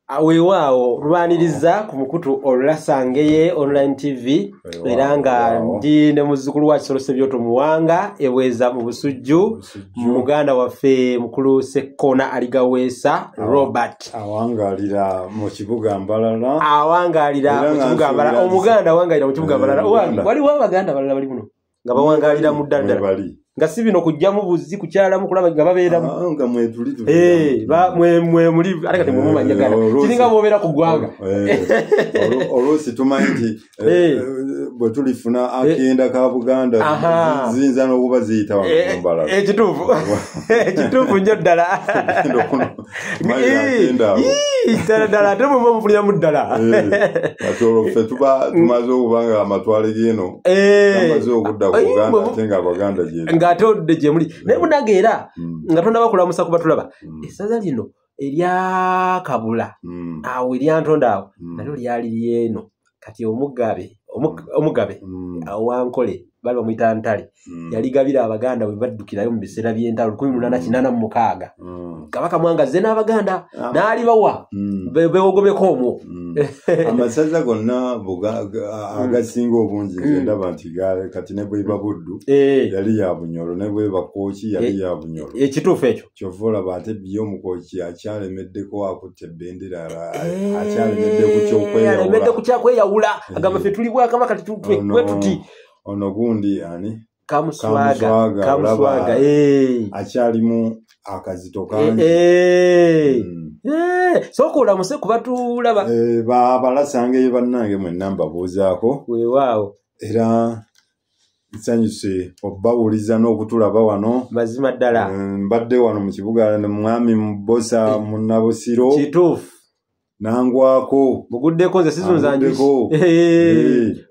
Weewaawo, lwaniriza ku mukutu Olasangeye Online TV, era nga ndi ne muzzukulu wa Kisolo Sebyoto Muwanga ebweza mu Busujju, muganda waffe mukulu Sekkoona Aligaweesa Robert. Awangalira mu kibuga Mbalala. Awangalira mu kibuga Mbalala. Omuganda awangalira mu kibuga Mbalala. Waliwo abaganda balala bali muno nga bawangalira mu ddala. Nga si bino kujjamu buzi kukyalamu kulaba nga babeeramu. Nga mwetuli mwe muli ate kati mumumanyagana. Kiringa bw'obeera ku ggwanga. Oluusi tumanyi nti bwe tulifuna akenda ka Buganda ziyinza n'okuba ziyita wano mu Mbalala. Ekituufu. Ekituufu nnyo ddala. Ddala ddala ate mwe mufuniramu ddala. Kati olwo ffe tuba tumaze okuba nga amatwale g'eno gamaze okudda ku Buganda ate nga Abaganda gye ate odde gye muli. Naye munnange era nga tonnaba kulamusa kuba tulaba essaza lino erya Kabula awo erya Ntonda awo nalyo lyali ly'eno. Kati omugabe awankole bali bamuyita Ntale yaligabira Abaganda bwe baddukirayo mu biseera by'entalo 1886. Kabaka Mwanga azze n'Abaganda n'alibawa beewogomeko omwo. Amasaza gonna agasinga obungi nze ndaba nti kati ne bweba Buddu yali ya Bunyoro, ne bweba Kooki yali ya Bunyoro. Ekituufu ekyo. Kyova olaba ate byo Omukooki akyalemeddeko akutte ebendera, akyalemedde ku ky'okweyawula. Alemedde ku kyakweyawula. Agamba ffe tuli bwakabaka bwe tuti. Ono gundi ani? Kamuswaga. Kamuswaga. Akyalimu akazito kangi. Sooka olamuse kuba tulaba. Abalasangeye bannange mwenna mbabuuzaako. Weewaawo. Era nsanyuse obbawuliza n'okutulaba wano. Mazima ddala. Mbadde wano mu kibuga mwami Mbosa Munnabusiro. Kituufu. Nangwako. Muguddeko nze sizunza njuki.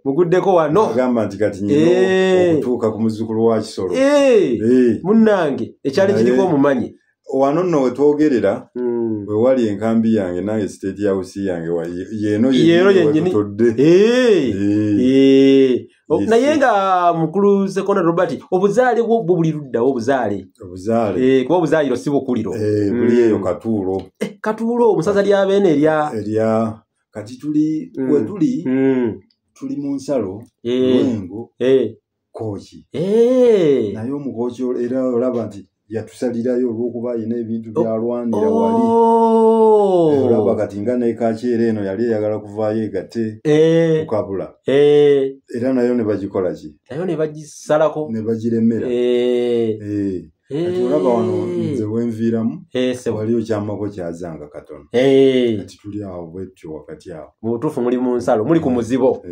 Muguddeko wano. Agamba nti kati nyina okutuuka ku muzzukulu wa Kisolo. Munnange ekyali kiriko omumanyi. Wano nno we twogerera we wali enkambi yange nange state house yange yeeno yennyini. Tutodde. Naye nga mukulu Sekkoona Robert obuzaale bwo buli luddawo obuzaale. Obuzaale. Kuba obuzaale si bukuliro. Buli eyo Katuulo. Katuulo omusaza lya Beene erya kati tuli we tuli tuli mu nsalo Lwengo Kooki. Naye Omukooki era olaba nti yatusalirayo olw'okuba ayina ebintu by'alwanira wali. Olaba kati nga ne Kakyere eno yali eyagala kuvaayo egatte ku Kabula. Era nayo ne bagikola ki? Nayo ne bagisalako. Ne bagiremera. Kati olaba wano nze wenviiramu waliyo kyamako kyazanga katono. Kati tuli awo bwetyo wakati awo. Mu butuufu muli mu nsalo, muli ku muzibo.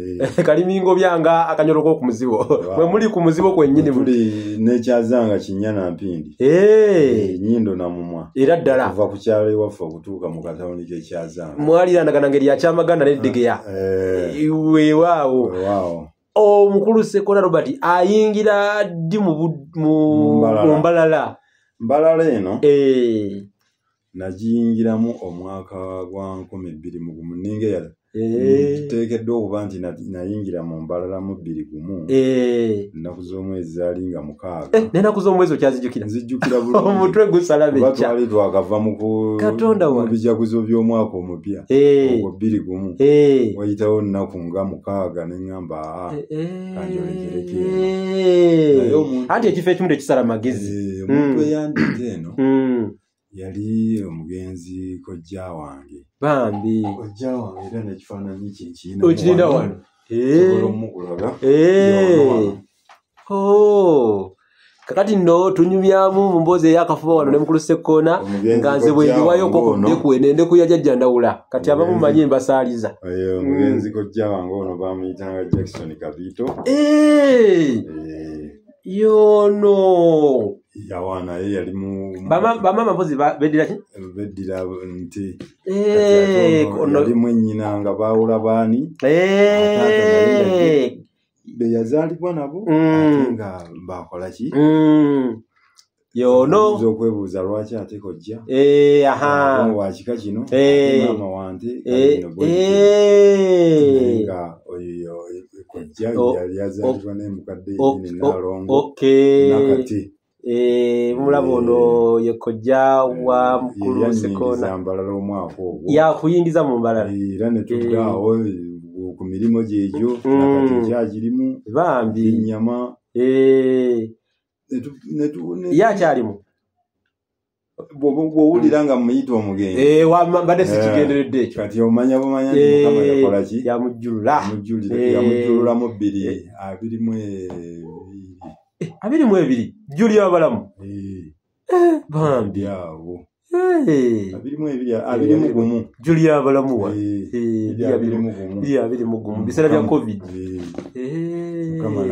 Kalimingo byanga akanyolo k'oku muzibo. Mwe muli ku muzibo kwennyini. Tuli n'ekyazanga kinnya na mpindi. Nnyindo na mumwa. Era ddala. Okuva ku kyalo ewaffe okutuuka mu katawuni k'ekyazanga. Mwaliraanagana ngeri ya Kyamaganda n'Eddegeya. Weewaawo. Weewaawo. Omukulu Sekkoona Robert ayingira ddi mu Mbalala? Mbalala eno nagiyingiramu omwaka gwa 2001. Ninga tuteekeddwa okuba nti nayingira mu Mbalala mu 2001. Ennaku z'omwezi zaali nga 6. N'ennaku z'omwezi okyazijjukira? Nzijjukira bulungi. Omutwe gusala Kuba becca. twali twakava mu Katonda wange. bijaguzo by'omwaka omupya. Ogwo 2001. Wayitawo nnaku nga 6 ne ŋŋamba kanjolekereko eno. Naye omuntu Anti ekifo ekimu tekisala magezi. Omuntu eyandidde eno yali omugenzi kojja wange. Bambi. Kojja wange era n'ekifaananyi kye nkirina Okirina wano. wano. Nsobola omukulaga. Kakati nno tunyumyamu mu mboozi ey'akafuba wano ne mukulu Sekkoona nga nze bwe ndiwayo ko Omugenzi ku ndeku eno, endeku ya jjajja Ndawula. Kati abamu mmanyi mbasaaliza. Omugenzi kojja wange ono bamuyitanga Jackson Kabiito. Yono. Yawa naye yali mu Bamama mpozi beddira ki? Beddira nti. Kati ate ono yali mwennyina nga baawula baani. Ate be yazaalibwa nabo, ate nga bakola ki? Yono. Oyinza okwebuuza lwaki ate kojja? Maama wa kika kino, maama wante, kale bino bwe bityo. Naye nga oyo kojja yali azaalibwa ne mukadde yennyini Nnaalongo. Nakati. Mumulaba ono ye kojja wa mukulu Ssekoona. Mbalala omwaka ogwo. Yakuyingiza mu Mbalala. Era ne tuddaawo ku mirimu gyegyo nakati nkyagirimu. Bambi. Ennyama. Ye akyalimu. Bw'owulira nga muyita omugenzi. Mbadde sikigenderedde ekyo. Kati omanya bumanya nti Mukama yakola ki? Yamujjulula. Yamujjulula mu 2022. 22 Julia Abalamu. Bambi. Awo. 22 21. Julia Abalamu wa. 21. Biseera bya COVID. Mukama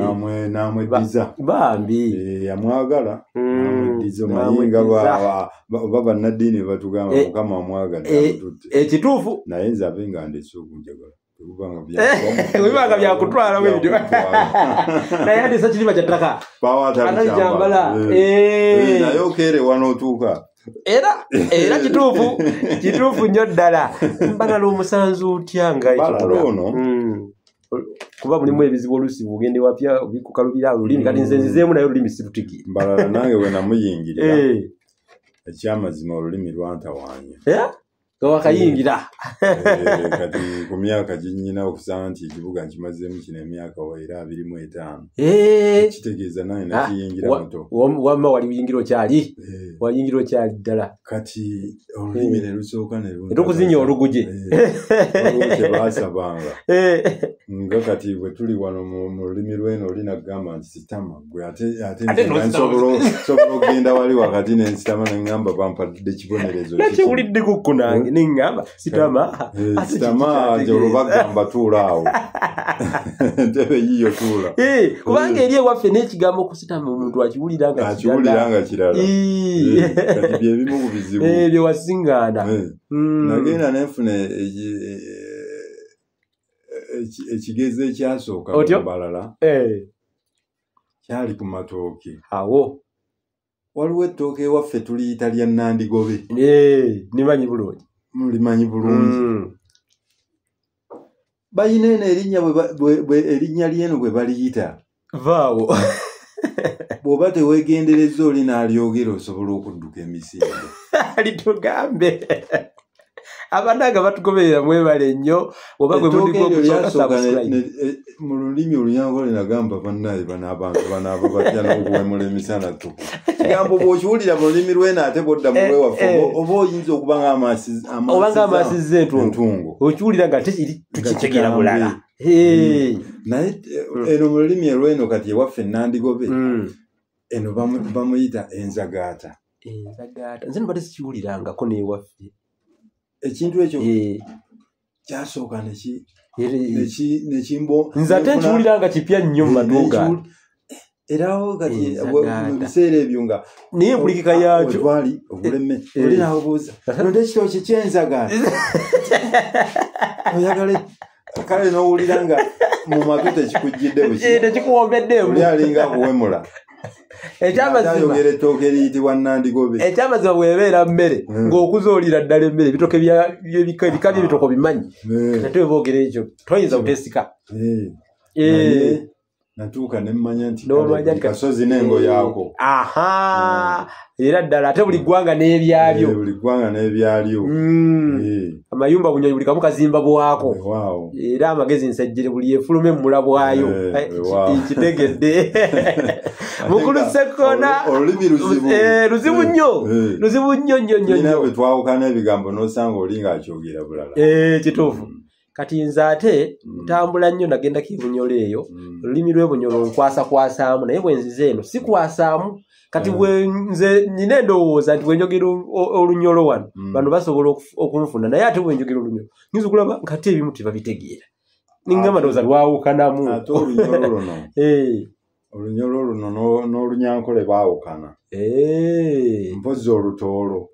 namweddiza. Bambi. Yamwagala. Namweddiza omanyi nga oba bannaddiini batugamba Mukama amwagala amututte. Ekituufu. Naye nze abe nga ndese okunjagala. Wibanga byakutwala bwebyo. Naye ate kiriba kya ttaka. Atali kyambala. Naye okeere wano otuuka. Era kituufu nnyo ddala. Mbalala omusanzu otya nga Mbalala ono? Kuba mulimu ebizibu oluusi bw'ogenda ewapya obikukalubira olulimi kati nze nzizeemu naye olulimi sirutegeera. Mbalala nange bwe namuyingirira ekyamazima olulimi lwantawaanya. Nga wakayingira. Kati ku myaka ginnyina okusanga nti ekibuga nkimazeemu kino emyaka era 25. Kitegeeza nange nakiyingira muto. Wamma wali uyingira okyali. Wayingira okyali ddala. Kati olulimi ne lusooka ne lunta. Tukuzinya oluguje. Waliwo kye baasabanga. Nga kati bwe tuli wano mu lulimi lw'eno oli nagamba nti sitama ggwe ate nsobola okugenda wali wakati ne nsitama ne ŋŋamba bampadde ekibonerezo. Nakiwulidde kukku nange ne ŋŋamba sitama. Sitama nti olwo bagamba tuula awo. Entebe yiyo tuula. Kubanga eri ewaffe n'ekigambo okusitama omuntu akiwulira nga kirala. Akiwulira nga kirala. Kati bye bimu ku bizibu. Bye wasiŋŋaana. Nagenda ne nfuna ekigezo ekyasooka mu Mbalala. Kyali ku matooke. Awo. Waliwo ettooke ewaffe tuliyita lya Nandigobe. Nimanyi bulungi. Mulimanyi bulungi. Bayina eno erinnya erinnya ly'eno bwe baliyita. Vaawo. Bw'oba teweegenderezza oli n'alyogera osobola okudduka emisinde. Litugambe. Abananga batugoberera mwebale nnyo oba gwe Ettooke mundi eryo gw'okusooka lyasooka subscribe. Mu lulimi Olunyankole nagamba bannaye bano abantu banaaba batya n'okuwemula emisana ttuku. Kigambo bw'okiwulira mu lulimi lw'eno ate bw'odda mu lw'ewaffe oba oyinza okuba Oba ng'amaasizza entungo. entungo. Okiwulira nga tekiri Nga tukitegeera kigambo. bulala. Naye eno mu lulimi olw'eno kati ewaffe Nandigobe, eno bamuyita enzagaata. Enzagaata. Nze mbadde sikiwulirangako n'ewaffe. Ekintu ekyo kyasooka nekimbo Nze ate nkiwulira nga kipya nnyo mu matu gange. Era awo kati Enzagaata. mu biseera ebyo nga Naye empulikika yaakyo. Twali obuleme. Oli n'abuuza, Londa ekitooki ky'enzagaata. Oyagala kale n'owulira nga mu matu tekikujjidde buki. Tekikuwombeddeemu. Oli alinga akuwemula. Ekyamazima. Ayogera ettooke eriyitibwa Nandigobe. Ekyamazima bw'ebeera mmere, ng'okuza olira ddala emmere, ebitooke by'ebika, ebika by'ebitooke obimanyi. Ate bwe boogera ekyo, toyinza buteesika. Naye natuuka ne mmanya nti N'omanya kale nti kasozi n'engo yaako. Era ddala ate buli ggwanga n'ebyalyo. Buli ggwanga n'ebyalyo. Amayumba bunyonyi buli kamu kazimba bwako. Era amagezi nsejjere buli efuluma emmula bwayo. Nkitegedde. Mukulu Ssekoona. Olulimi luzibu. Luzibu nnyo. Luzibu nnyo, nnyo, nnyo, Tulina nnyo. bwe twawukana ebigambo n'osanga oli ng'akyogera bulala. Kituufu. Kati nze ate ntambula nnyo nagendako e Bunyoro eyo. Olulimi lw'e Bunyoro nkwasakwasaamu naye bwe nzize eno sikwasaamu. Kati bwe nze nnina endowooza nti bwe njogera Olunyoro wano, bano basobola okunfuna naye ate bwe njogera Olunyoro nyinza okulaba nga ate ebimu tebabitegeera. Ningamba ndowooza lwawukanamu. Ate Olunyoro luno. Olunyoro luno n'Olunyankole baawukana. Mpozzi Olutoolo.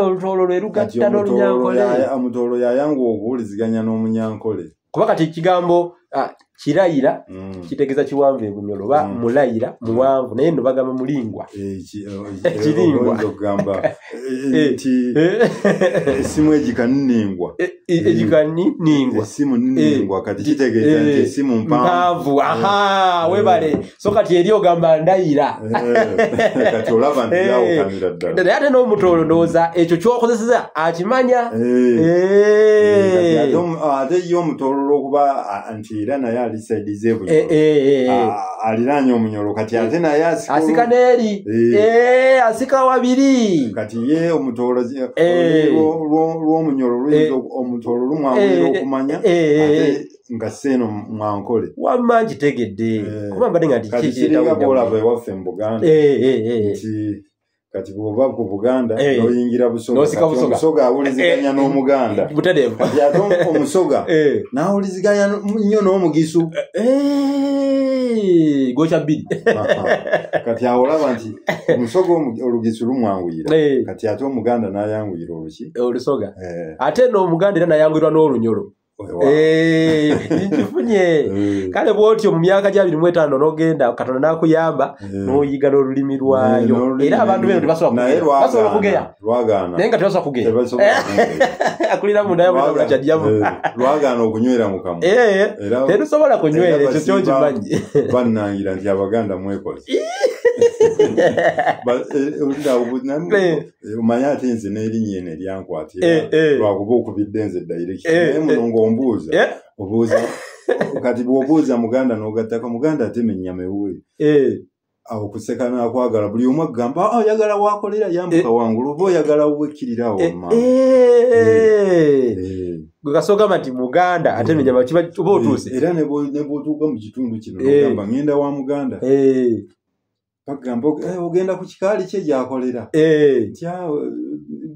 Olutoolo lwe lugatta Kati n'Olunyankole. Omutoolo yayanguwa okuwuliziganya n'Omunyankole. Kuba kati ekigambo kirayira kitegeeza kiwanvu ebunyolo oba mulayira muwanvu, naye nno bagamba mulingwa. Kiringwa. Ogamba nti esimu egikaningwa. Egikaningwa. Esimu niningwa kati kitegeeza nti esimu mpanvu. Aha, webale. So kati eri ogamba ndayira. Kati olaba nti yawukanira ddala. Naye ate n'omutoolo ndowooza ekyo ky'okozeseza akimanya. Ate ye omutoolo olw'okuba nti era naye ali saidi z'ebunyolo. Aliraanye omunyolo kati ate naye asika n'eri. Asika wabiri. Kati ye omutoolo lw'omunyolo luyinza omutoolo lumwanguyira okumanya ate nga seeno mwankole. Wamma nkitegedde. Kuba mbadde nga nti kati kiringa bw'olaba ewaffe mu Buganda nti kati bw'oba ku Buganda n'oyingira Busoga, kati Omusoga awuliziganya n'Omuganda. Kati ate Omusoga n'awuliziganya nnyo n'Omugisu. Gokya bbiri. Kati awo olaba nti Omusoga Olugisu lumwanguyira, kati ate Omuganda n'ayanguyira oluki? Olusoga. Ate n'Omuganda era n'ayanguyirwa n'Olunyolo. Nkifunye. Kale bw'otyo mu myaka gya 25 n'ogenda Katonda n'akuyamba n'oyiga n'olulimi lwayo. Era abantu beno tebasobola kugeya. Naye nga tebasobola kugeya. Akulira munda yamu kyajjamu. Lwagaana okunywera mu kamwa. Tetusobola kunywera ekyo kyo kimanyi. Bannangira nti Abaganda mwekoze. Omanye ate nze n'erinnya eno eryankwatira lwakuba okubidde nze direct. Naye muno ng'ombuuza obuuza kati bw'obuuza Muganda n'ogattako Muganda atema ennyama ewuwe. Awo kuseka n'akwagala buli omu agamba oyagala waakolera yambuka wangulu oba oyagala wekkirira awo mma. Gwe kasooka nti Muganda atema ennyama kiba oba otuuse. Era ne bw'otuuka mu kitundu kino n'ogamba ngenda wa Muganda. Bagamba ogenda ku kikaali kye gy'akolera.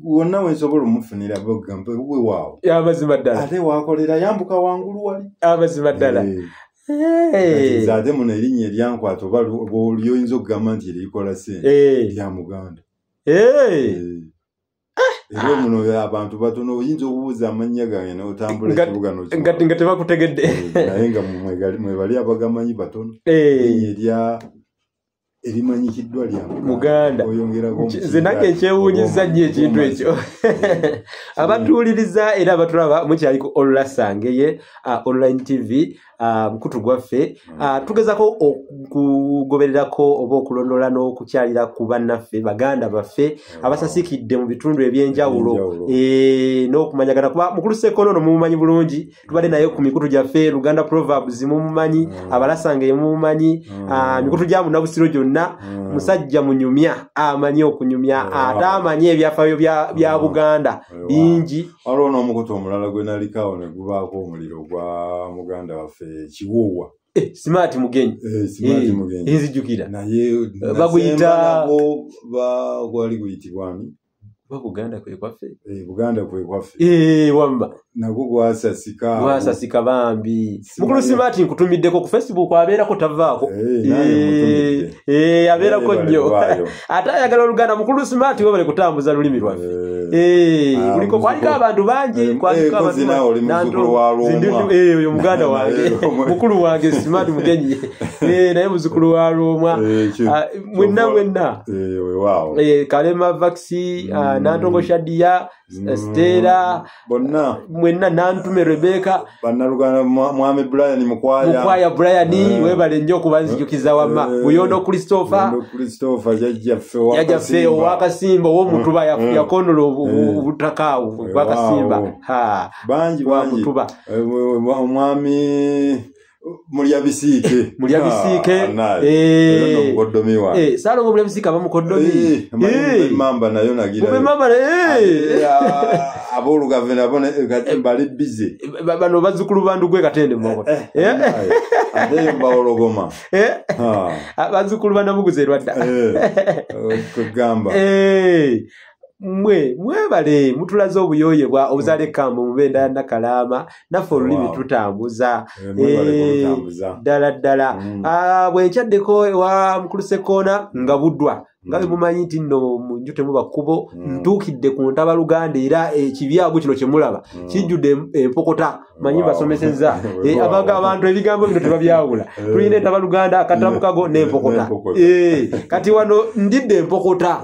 Wonna we nsobola omufunira bagamba we waawo. Amazima ddala. Ate waakolera yambuka wangulu wali. Amazima ddala. Nze ate muno erinnya eryankwata oba lyoyinza okugamba nti erikola ssente lya Muganda. Era muno abantu batono oyinza okubuuza amannya gange n'otambula ekibuga n'okimala. Nga tebakutegedde. Naye nga mwebali abagamanyi batono. Erinnya erya erimanyikiddwa lya Muganda. Nze nange nkyewuunyizza nnyo ekintu ekyo. Abatuwuliriza era abatulaba mukyali ku Olulasangeye online TV mukutu gwaffe. Tugezako okugobererako oba okulondola n'okukyalira ku bannaffe baganda baffe abasasikidde mu bitundu ebyenjawulo n'okumanyagana kuba mukulu Ssekoona ono mumumanyi bulungi, tubadde naye ku mikutu gyaffe Luganda Proverbs mumumanyi, Abalasangeye mumumanyi, mikutu gya Munnabusiro gyonna. Musajja munyumya, amanyi okunyumya, ate amanyi ebyafaayo bya Buganda bingi. Waliwo n'omukutu omulala gwe nalikawo ne gubaako omuliro gwa muganda waffe Kiwuwa. Smart Mugenyi. Smart Mugenyi. Nzijukira. Naye baguyita gwali guyitibwa ani? Buganda kwe kwaffe. Buganda kwe kwaffe. Wamba. Nagwo gwasasika. Gwasasika bambi. Mukulu Smart nkutumiddeko ku Facebook abeerako tavaako. Abeerako nnyo. Ate ayagala Oluganda. Mukulu Smart webale kutambuza lulimi lwaffe. Kuliko kwaliko abantu bangi, kwaliko abantu. Oyo muganda wange. Mukulu wange Smart Mugenyi. Naye muzukulu wa Lwomwa. Mwenna mwenna. Weewaawo. Kalema Vaxi, Nantongo Shadia, Stella, bonna mwenna Nantume Rebecca, bannaluganda Mwami Brian Mukwaya. Mukwaya Brian webale nnyo okubanzijukiza wamma. Buyondo Christopher. Buyondo Christopher jjajjaffe ow'Akasimba ow'omutuba yakonola obutaka awo bw'Akasimba. Bangi bangi. Omwami Mulya Bisiike. Mulya Bisiike. Mukoddomi wange. Ssalongo Mulya Bisiike aba mukoddomi. Mamba nayo nagira. Mamba Aboolugave nabo kati bali busy. Bano bazzukulu ba Ndugwe Katende Mmogo. Ate mbawologoma. Bazzukulu ba Namuguzi e Lwadda. Kugamba. Mwe mwebale mutulaze obuyoye bwa obuzaale kambo mubenda ya Nakalaama naffe olulimi tutambuza ddala ddala. Bwe nkyaddeko ewa mukulu Ssekoona nga buddwa Nga bwe mumanyi nti nno mu nju temuba kkubo, ntuukidde ku ntabaluganda era ekibyago kino kye mulaba kijjudde empokota. Manyi basomesezza abantu ebigambo bino tebabyawula. Tulina entabaluganda, akatamukago n'empokota. Kati wano ndidde empokota.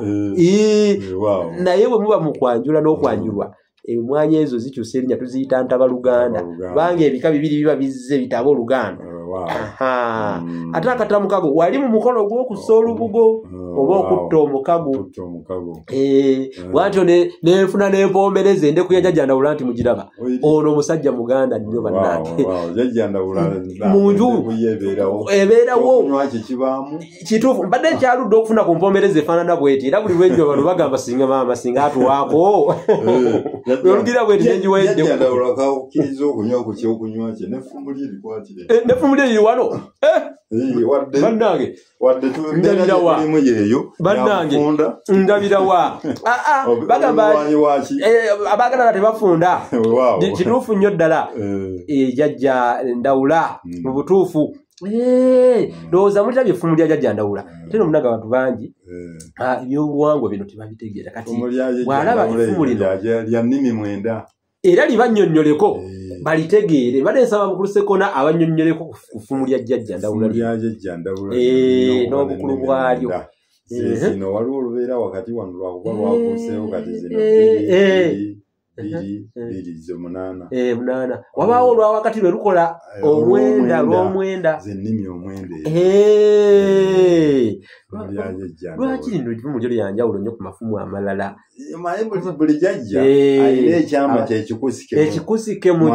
Naye bwe muba mu kwanjula n'okwanjulwa, emwanyi ezo zikyusa erinnya, tuziyita ntabaluganda, kubanga ebika bibiri biba bizze bitaba oluganda. Ate akatamukago wali mu mukono gw'okussa olubugo oba okutta omukago. Bw'atyo nenfuna n'empoomereza endeku ya Jjajja Ndawula nti mugiraba, ono omusajja muganda nnyo bannange. Mu nju ebeerawo kituufu. Mbadde nkyaludde okufuna ku mpoomereza efaanana bw'eti, era buli lwenjwa bano bagamba singa maama singa atuwaako. Olugira bw'eti nenjiwedde. N'effumu lye liri wano. Bannange ndabirawa, bannange ndabirawa. Bagamba abaagala tebafunda. Kituufu nnyo ddala. Jjajja Ndawula mu butuufu. Ndowooza mulirabye effumu lya Jjajja Ndawula. Ate nno munaga abantu bangi ebyobuwangwa bino tebabitegeera. Kati bw'alaba effumu lino lya nnimi 9 era libannyonnyoleko balitegeere. Mbadde nsaba Mukulu Ssekona abannyonnyoleko ku ffumu lya Jjajja Ndawula n'obukulu bwalyo. Zino waliwo olubeera wakati wano lwakuba lwakuuseewo kati zino 2 2 2 8. 8. Wabaawo olwa wakati lwe lukola omwenda lw'omwenda. Ze nnimi 9. Lwaki lino effumu lyo lya njawulo nnyo ku mafumu amalala? Buli jjajja alina ekyama kye ekikusike mu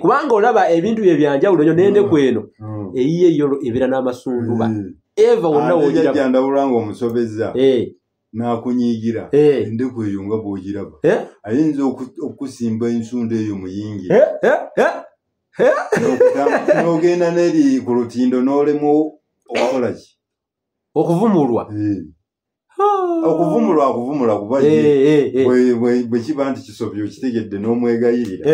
kubanga olaba ebintu bye bya njawulo nnyo n'endeku eno eyiye yo ebeera n'amasunduba. Eva wonna w'ogiraba. Jjajja Ndawula ng'omusobezza n'akunyiigira endeku eyo nga bw'ogiraba, ayinza okusimba ensunda eyo muyingi n'ogenda n'eri ku lutindo n'olemu okukola ki? Okuvumulwa. Okuvumulwa akuvumula kuba ye bwe kiba nti kisobyo okitegedde n'omwegayirira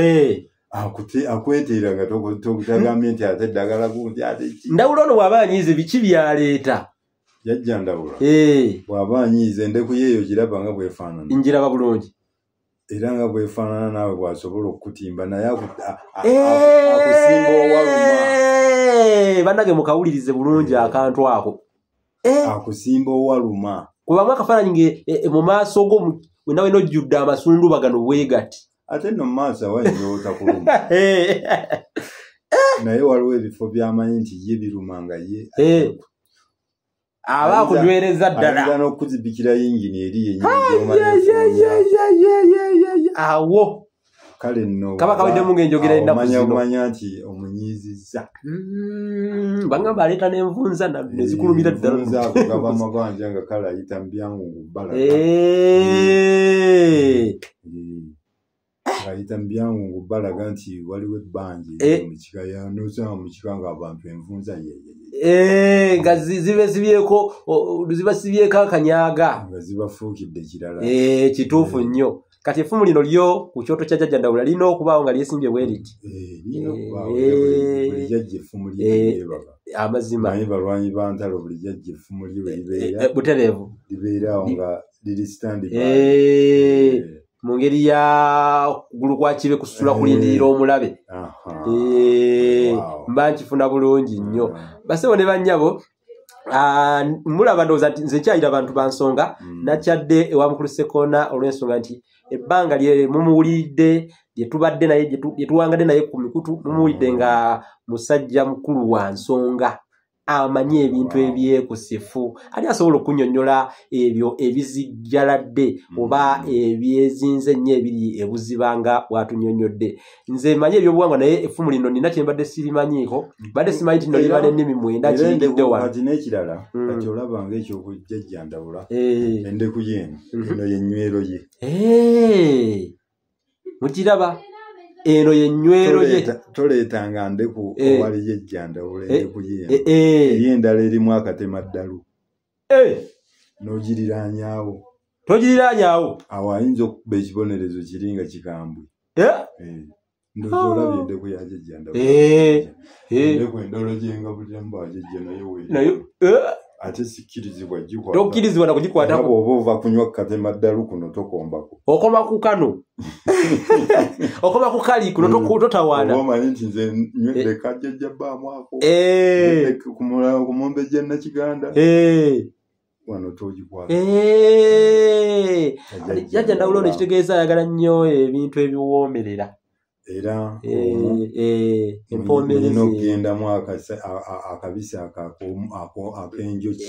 akweteera nga togambye nti ate eddagala gundi ate ki. Ndawula ono bw'aba anyiize biki by'aleeta? Jjajja Ndawula bw'aba anyiize endeku ye eyo giraba nga bw'efaanana. Njiraba bulungi. Era nga bw'efaanana naawe bw'asobola okukutimba naye akusimba owaluma. Bannange mukawulirize bulungi akantu ako. Akusimba owaluma. Kubamu akafaananyi mu maaso go wenna wenna ojjudde amasunduba gano bwe gati. Ate nno mu maaso awayinza obutakuluma. Naye waliwo ebifo by'amanyi nti ye biruma nga ye. Aba akunywereza ddala. Ayinza n'okuzibikira yingini eri yennyini. Awo. Kale nno kaba kaweddemu ng'enjogera ennaku zino. Omanya nti omunyiizizza. Bangamba aleeta n'envunza ne zikulumira ddala. Envunza ago gaba mabanja nga kale ayita mu byangungu bbalaga. Ayita mu byangungu bbalaga nti waliwo ebbanja mu kika n'osanga mu kika ng'abantu envunza ye. Nga zibesibyeko zibasibyeko akanyaga. Nga zibafuukidde kirala. Kituufu nnyo. Kati effumu lino lyo ku kyoto kya Jjajja Ndawula lirina okubaawo nga lyesimbye bwe riti. Lirina okubaawo buli jjajja effumu lye lyebaka. Amazima. Manyi balwanyi ba ntalo buli jjajja effumu lye we libeera. Butereevu. Libeera awo nga liri stand by. Mu ngeri ya kugulu kwa kibe kusula kulindirira omulabe. Mba nkifuna bulungi nnyo. Bassebo ne bannyabo, mulaba ndowooza nti nze nkyayira abantu ba nsonga, nakyadde ewa Mukulu Ssekona olw'ensonga nti ebbanga lye mumuwulidde, lye tubadde naye, lye tuwangadde naye ku mikutu, mumuwulidde nga musajja mukulu wa nsonga. amanyi ebintu ebyekusifu, ali asobola okunnyonnyola ebyo ebizijjaladde oba ebyezinze ennyo ebiri ebuziba nga bw'atunnyonnyodde. Nze mmanyi ebyobuwangwa naye effumu lino nina kye mbadde sirimanyiiko, mbadde simanyi nti nno liba n'ennimi 9 kiyingidde wano. Kati n'ekirala, kati olaba ng'ekyokujjajja Ndawula, endeku ye eno, eno ye nnywero ye. Mukiraba? Eno ye nnywero ye. Toleetanga ndeku owali yejja Ndawula endeku ye eno. Eri endala erimu akatemaddalu. N'ogiriraanyaawo. Togiriraanyaawo? Awo ayinza okukuba ekibonerezo kiri nga kikambwe. Ndowooza olabye endeku ya Jjajja Ndawula. Endeku endala gye ngabuliramu bwajjajja nayo weeri. Nayo, Ate sikkirizibwa gikwata. Tokkirizibwa na kugikwatako. Oba ova kunywa katemaddalu kuno tokombako. Okoma ku kano. Okoma ku kali kuno totawaana. Oba omanyi nti nze nywedde kajjajja bbaamu ako. Ku mumbejja Nakiganda. Wano togikwata. Jjajja Ndawula ono ekitegeeza ayagala nnyo ebintu ebiwoomerera. Era empoomereze. N'okugendamu akabisi ak'enjoki.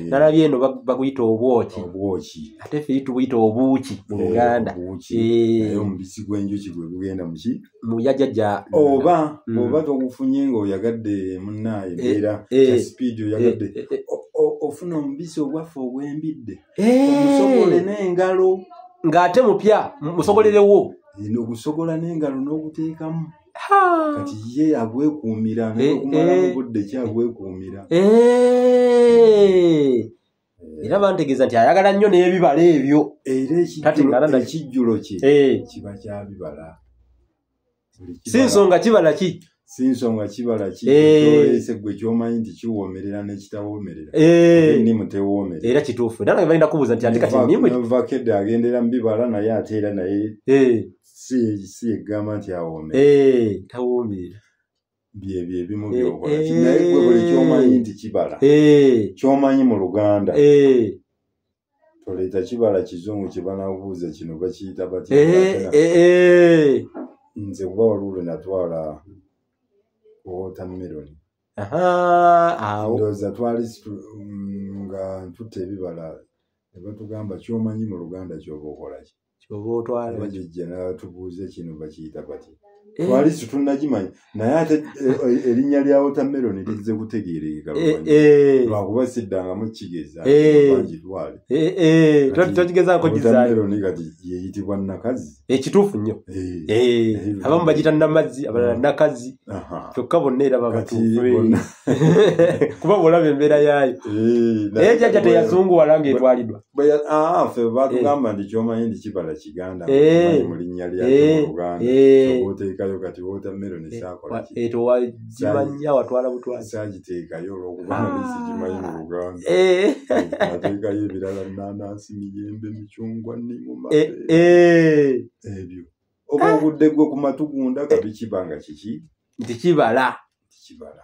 Nalabye eno baguyita obwoki. Obwoki. Ate ffe tubuyita obuuki mu Luganda. Obuuki. Naye omubisi gw'enjoki gwe gugenda mu ki? Mu yajjajja. Oba oba togufunye ng'oyagadde munnaaye embeera ya sipiidi oyagadde. Ofuna omubisi ogwaffe ogw'embidde. Omusogole n'engalo. Ng'ate mupya musogolerewo. Ogusogola n'engalo n'oguteekamu. Kati ye agwekuumira n'okumala mu budde ki agwekuumira. Era bantegeeza nti ayagala nnyo n'ebibala ebyo. Era ekijjulo kye kiba kya bibala. Si nsonga kibala ki? Si nsonga kibala ki? Ky'oleese ggwe ky'omanyi nti kiwoomerera n'ekitawoomerera. Ennimu tewoomerera. Era kituufu. Era nange balina kubuuza nti ate kati ennimu. Vakedde agendera mu bibala naye ate era naye si egamba nti awoomera. Tawoomerera. Byebyo ebimu by'okola. Naye ggwe buli ky'omanyi nti kibala. Ky'omanyi mu Luganda. Toleeta kibala kizungu kye banaakubuuza kino bakiyita batya. Nze kuba waliwo lwe natwala watermelon. Ndowooza twali nga ntutte ebibala ne batugamba ky'omanyi mu Luganda ky'oba okola ki? Ky'oba otwala. Bajja n'atubuuza kino bakiyita batya. Twali situnnagimanya naye ate erinnya lya watermelon lizze kutegeerekeka luvannyuma. Lwakuba siddangamu kigeza ngitwale. Tokigezaako gizaayo. Watermelon kati yeyitibwa nnakazi. Ekituufu nnyo. Abamu bagiyita nnamazzi, abalala nnakazi. Kyokka bonna era babatuufu. Kuba bw'olaba embeera yaayo. Naye jjajja teyazunguwala ng'etwaliddwa. Ffe baatugamba nti ky'omanyi nti kibala Kiganda mu linnya lyakyo mu Luganda. Oteekayo kati watermelon saakola ki? Tewagimanya watwala butwazi. Saagiteekayo olw'okuba nali sigimanyi mu Luganda. Nateekayo ebirala nnanansi, miyembe, micungwa, nnimu, mapeera. Ebyo. Oba ogudde gwe ku matugunda kabi kiba nga kiki? Nti kibala. Nti kibala.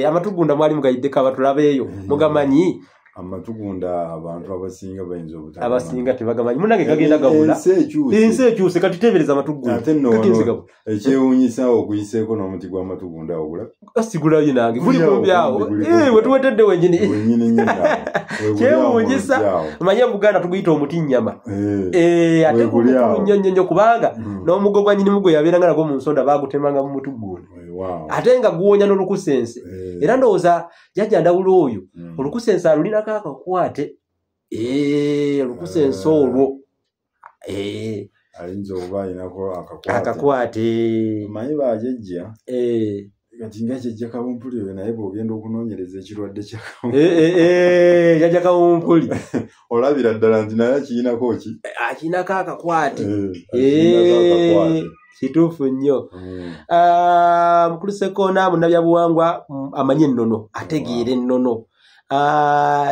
Amatugunda mwali mugayiddeko abatulabeeyo mugamanyi. Amatugunda abantu abasinga bayinza obutagamanyi. Abasinga tebagamanyi. Munnange gagenda gabula. Ensi ekyuse kati teebereza amatugunda. Ate nno wano ekyewuunyisa okuyiseeko n'omuti gw'amatugunda ogulabye. Sigulabye nange. Guli kumpi awo. We tuwetedde wennyini. Wennyini nnyini awo. Kyewuunyisa. Manye Buganda tuguyita omuti nnyama. Ate guli nnyo nnyo nnyo kubanga n'omuggo gwa nnyinimu gwe yabeeranga nagwo mu nsonda baagutemanga mu mutugunda. Ate nga guwonya n'olukusense. Era ndowooza jjajja Ndawula oyo olukusense alulinako akakwate. Olukusense olwo. Ayinza okuba alinako akakwate. Akakwate. Omanyi bajjajja. Kati nga jjajja Kawumpuli oyo naye bw'ogenda okunoonyereza ekirwadde kya Kawumpuli. Jjajja Kawumpuli. Olabira ddala nti naye akirinako ki? Akirinako akakwate. Akirinako akakwate. Kituufu nnyo. Mukulu Ssekoona munnabyabuwangwa amanyi ennono, ategeera ennono.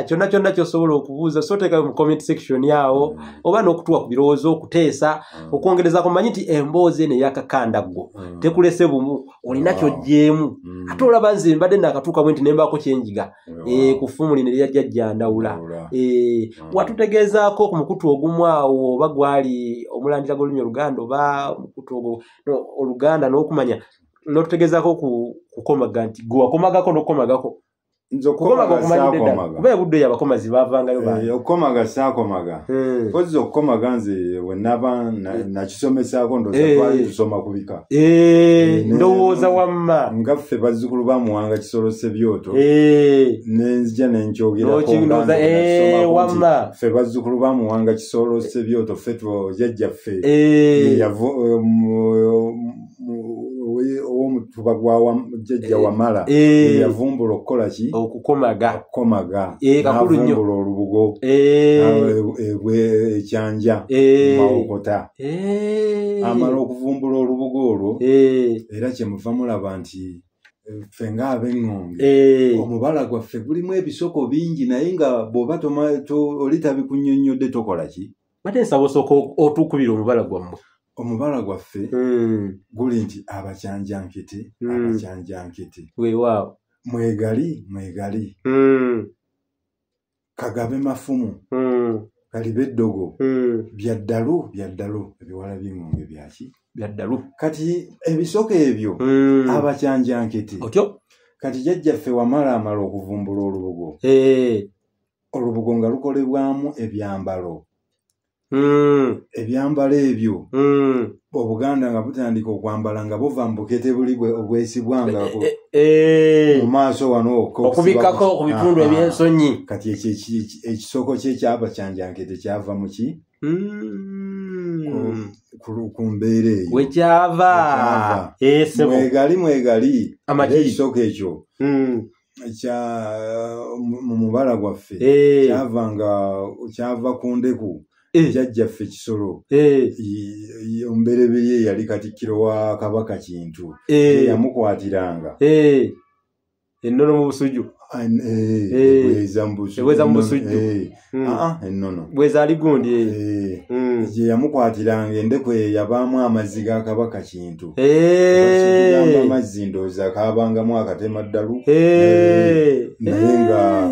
Kyonna kyonna ky'osobola okubuuza so teekayo mu comment section awo oba n'okutuwa ku birowoozo, okuteesa, okwongerezaako. Mmanyi nti emboozi eno ey'akakandaggo tekulese bumu, olina ky'oggyeemu. Ate olaba nze mbadde naakatuuka bwe nti ne mbaako kye njiga ku ffumu lino erya jjajja Ndawula. Watutegeezaako ku mukutu ogumu awo oba gwali omulandira gw'olulimi Oluganda oba omukutu ogwo Oluganda n'okumanya n'otutegeezaako ku kukomaga nti gwe wakomagako n'okukomagako. Nze okukomaga saakomaga. Kuba ebudde eyo abakomazi baavangayo bangi. Okukomaga saakomaga. Kozzi okukomaga nze we naba nakisomesaako ndowooza twali tusoma ku bika. Ndowooza wamma. Nga ffe bazzukulu ba Muwanga Kisolo Ssebyoto. Ne nzija ne nkyogerako nga nze wamma. Ffe bazzukulu ba Muwanga Kisolo Ssebyoto ffe jjajjaffe. Ow'omutuba gwa jjajja Wamala yavumbula okukola ki? Okukomaga. Okukomaga. Kakulu nnyo. N'avumbula olubugo. Ekyanja Mawokota. Amala okuvumbula olubugo olwo era kye muva mulaba nti Ffe ng'ab'eŋŋonge omubala gwaffe gulimu ebisoko bingi, naye nga bw'oba oli tabikunnyonnyodde tokola ki? Bate nsaba osooka otukubira omubala gwammwe. Omubala gwaffe guli nti abakyanjankete, abakyanjankete. Weewaawo. Mwegali, mwegali. Kagabe mafumu. Kalibe eddogo. Bya ddalu, bya ddalu. Ebiwala by'eŋŋonge byaki? Bya ddalu. Kati ebisoko ebyo abakyanjankete. Otyo? Kati jjajjaffe wamala amala okuvumbula olubugo. Olubugo nga lukolebwamu ebyambalo. Ebyambalo ebyo Obuganda nga butandika okwambala nga buva mu bukete buli obwesibwa nga mu maaso wano okubikkako ku bitundu eby'ensonyi. Kati ekisoko kye kyabakyanjankete kyava mu ki? Ku mbeera eyo wekyava. Mwegali, mwegali. Ekisoko ekyo kya mu mubala gwaffe kyava ku ndeku. Jjajjaffe Kisolo Omubereberye yali katikkiro wa Kabaka Kintu, yamukwatiranga ennono mu Busujju. Ebweza mu Busujju. Ennono bweza ali gundi gye yamukwatiranga endeku eyo yabaamu amazzi ga Kabaka Kintu. Tugamba amazzi ndowooza kaabangamu akatemaddalu, naye nga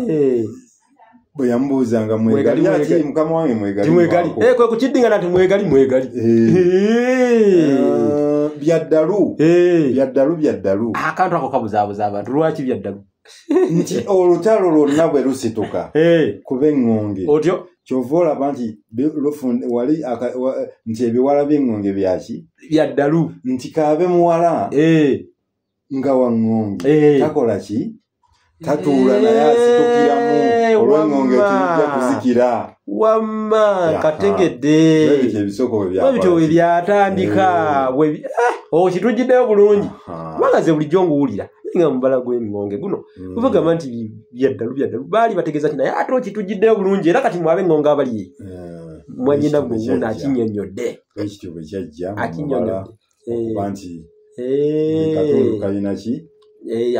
bwe yamubuuzanga mwegali, ati mukama wange mwegali. Mwegali. Kwe kukiddingana nti mwegali, mwegali. Bya ddalu. Bya ddalu, bya ddalu. Akantu ako kabuzaabuza abantu. Lwaki bya ddalu? Nti olutalo lwonna bwe lusituka kuba eŋŋonge. Otyo? Ky'ova olaba nti wali nti ebiwala by'eŋŋonge byaki? Bya ddalu. Nti kaabe muwala nga wa ŋŋonge. Takola ki? Tatuula naye asitukiramu olw'eŋŋonge tijja kuzikira. Wamma kategedde. Ebisoko bwe byatandika. Bwe byatandika. Okitujjiddeyo bulungi. Kubanga nze bulijjo nguwulira nga mubala gw'eŋŋonge guno. Bwe bagamba nti bya ddalu, bya ddalu, baali bategeeza ki? Naye ate okitujjiddeyo bulungi era kati mwe ab'eŋŋonge abali mwannyina gwe akinnyonnyodde. Ekityo bwe kyajja mu mubala okuba nti buli katundu kalina ki?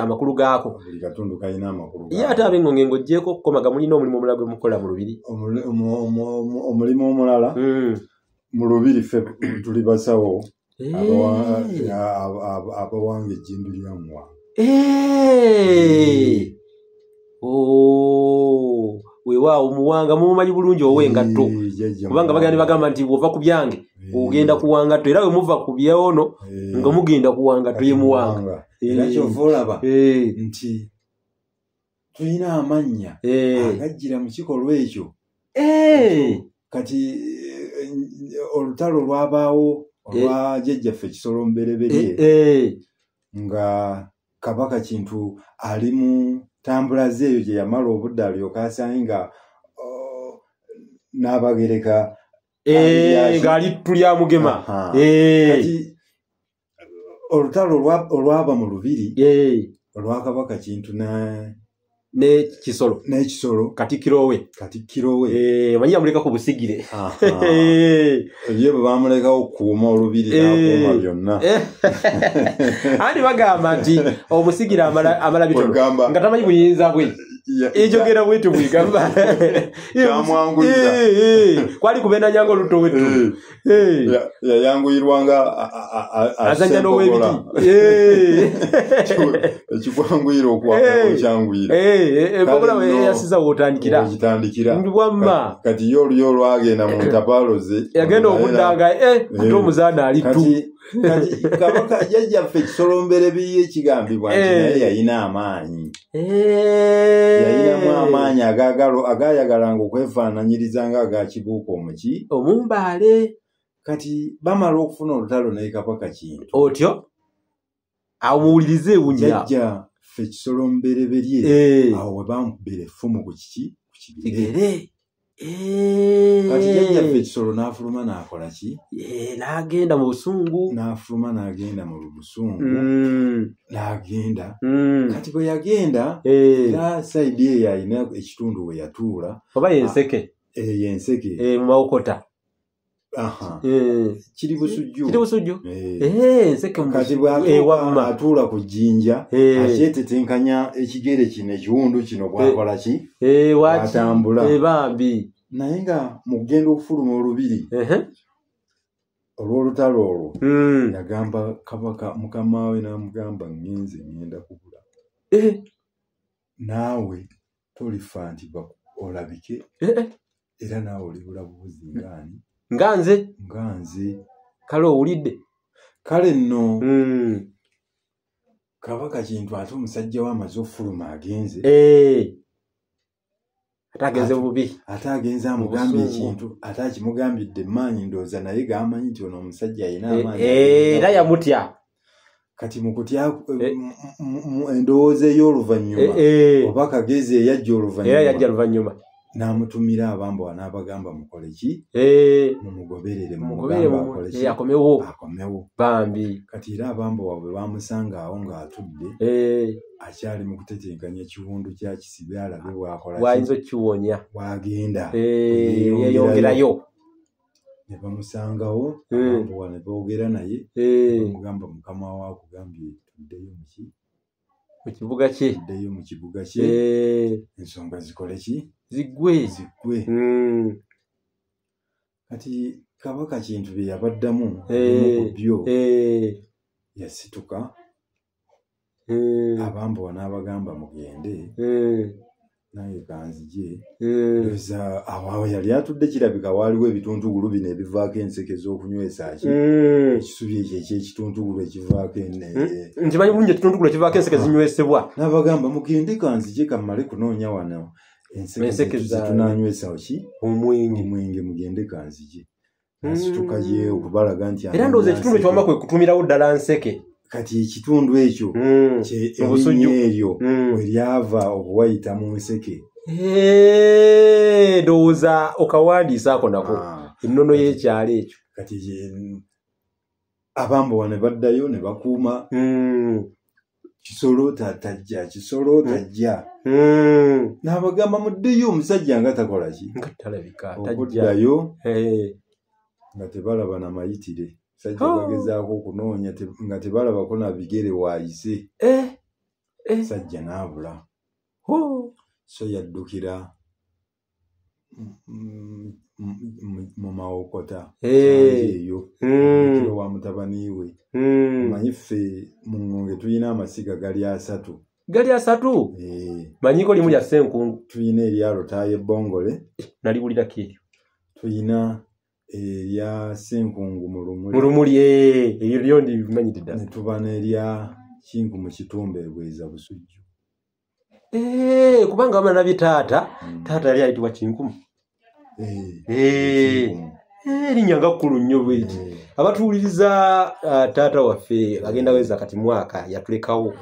Amakulu gaako. Buli katundu kalina amakulu gaako. Ye ate ab'eŋŋonge ng'oggyeeko okukomaga mulina omulimu omulala gwe mukola mu lubiri. Omulimu omulala mu lubiri ffe tuli basawo abawanga ejjindu lya Muwanga. Weewaawo Muwanga mumumanyi bulungi ow'engatto. Kubanga bagenda ne bagamba nti bw'ova ku byange ogenda ku wangatto, era bwe muva ku byono nga mugenda ku wangatto ye Muwanga. Era ky'ova olaba nti tulina amannya agajjira mu kikolwa ekyo. Kati olutalo lwabaawo olwa jjajjaffe Kisolo Omubereberye nga Kabaka Kintu ali mu ntambula ze eyo gye yamala obudde alyoke asange nga n'Abagereka ng'ali tulya Mugema. Kati olutalo olwaba mu lubiri olwa Kabaka Kintu ne Kisolo, n'Ekisolo katikkiro we, katikkiro we omanyi yamuleka ku busigire. Ye bwe bamulekawo okukuuma olubiri n'akuuma byonna. Anti bagamba nti omusigire amala bitono nga tamanyi buyinza bwe. Ejogera bwetu bwegamba. Kyamwanguyira. Kwali kubenanyanga olutto wetu. Yayanguyirwanga azannya n'ow'ebiti. Ekikwanguyira okyanguyira. Empogola we yasiza w'otandikira. W'ogitandikira. Ndi wamma. Kati ye oluyo olwagenda mu ntapaalo ze. Yagenda okudda nga ate omuzaana ali tu. Kati Kabaka jjajjaffe Kisolo Omubereberye kigambibwa nti naye yalina amaanyi. Yalinamu amaanyi agaayagalanga okwefaananyiriza nga aga Kibuuka omuki? Omumbaale. Kati bamala okufuna olutalo naye Kabaka Kintu. Otyo? Awo muwulirize ewunya. Jjajjaffe Kisolo Omubereberye awo we bamukubira effumu ku kiki? Ku kigere. Kati jjajjaffe Kisolo n'afuluma n'akola ki? N'agenda mu busungu. N'afuluma n'agenda mu busungu. N'agenda. Kati bwe yagenda, era sayidi eyo alina ekitundu we yatuula. Oba ye Nseke? Ye Nseke. Mu Mawokota. Kiri Busujju. Kiri Busujju. Nseke kati bw'atuula ku jjinja akyetetenkanya ekigere kino ekiwundu kino bw'akola ki bw'atambula. Bambi. Naye nga mu kugenda okufuluma olubiri olw'olutalo olwo yagamba kabaka mukama we n'amugamba ngenze ngenda kubula. Naawe tolifa nti olabike era naawe olibula bubuzi ngaani nga nze kale owulidde. Kale nno Kabaka Kintu ate omusajja we amaze okufuluma agenze ate agenze bubi, ate agenze amugambye ekintu ate akimugambidde maanyi ndowooza naye g'amanyi nti ono omusajja alina amaanyi era yamutya. Kati mu kutya endowooza ey'oluvannyuma oba Kagezi eyajja oluvannyuma n'amutumira abambowa n'abagamba mukole ki mumugoberere mumugambe akole ki akomewo bambi. Kati era abambowa bwe bamusanga awo ng'atudde akyali mu kutetenkanya ekiwundu kya Kisibe alabe bw'akola ki bw'ayinza okukiwonya bw'agenda yeeyongerayo ne bamusangawo abambowa ne boogera naye bamugamba mukama we akugambye tuddeyo muki mu kibuga kye tuddeyo mu kibuga kye ensonga zikole ki ziggwe. Kati Kabaka Kintu bye yabaddamu ku byo yasituka abambowa n'abagamba mugende nange kanzije. Ndowooza awo yali atudde kirabika waaliwo ebituntugulu bino ebivaako enseke z'okunywesa ki ekisubi ekyo eky'ekituntugulu ekivaako nkimanyi bulungi ekituntugulu ekivaako enseke zinywesebwa. N'abagamba mugende kanzije kammale kunoonya wano enseke zetunanywesa ki omwenge mugende kanzije. Nasituka ye okubalaga nti era ndowooza ekitundu ekyo wamma kwe kutumirawo ddala nseke. Kati ekitundu ekyo erinnya eryo we lyava okuwayita mu nseke. Ndowooza okawandiisa ako nako ennono y'ekyalo ekyo. Kati abambowa ne baddayo ne bakuuma Kisolo tajja Kisolo tajja n'abagamba muddeyo omusajja nga takola ki nga talabika tajja okuddayo nga tebalaba na mayitire. Sajja bagezaako okunoonya nga tebalabako na bigere waayise sajja n'abula. So yaddukira mu Mawokota eyo kiro wa mutabani we. Omanyi ffe mu Ŋŋonge tulina amasiga gali asatu. Gali asatu? Manyiko limu lya Ssenkungu. Tulina erya Lutaayo Ebbongole. Naliwulirako eryo. Tulina erya Ssenkungu mu Lumuli. Mu Lumuli eryo lyo ndimanyidde ddala. Ne tuba n'erya Kinku mu Kitumba e Bweza Busujju. Kubanga wamala nabye taata, taata yali ayitibwa Kinkumu. Erinnya nga kkulu nnyo bweti. Abatuwuliriza taata waffe agenda weza kati mwaka yatulekawo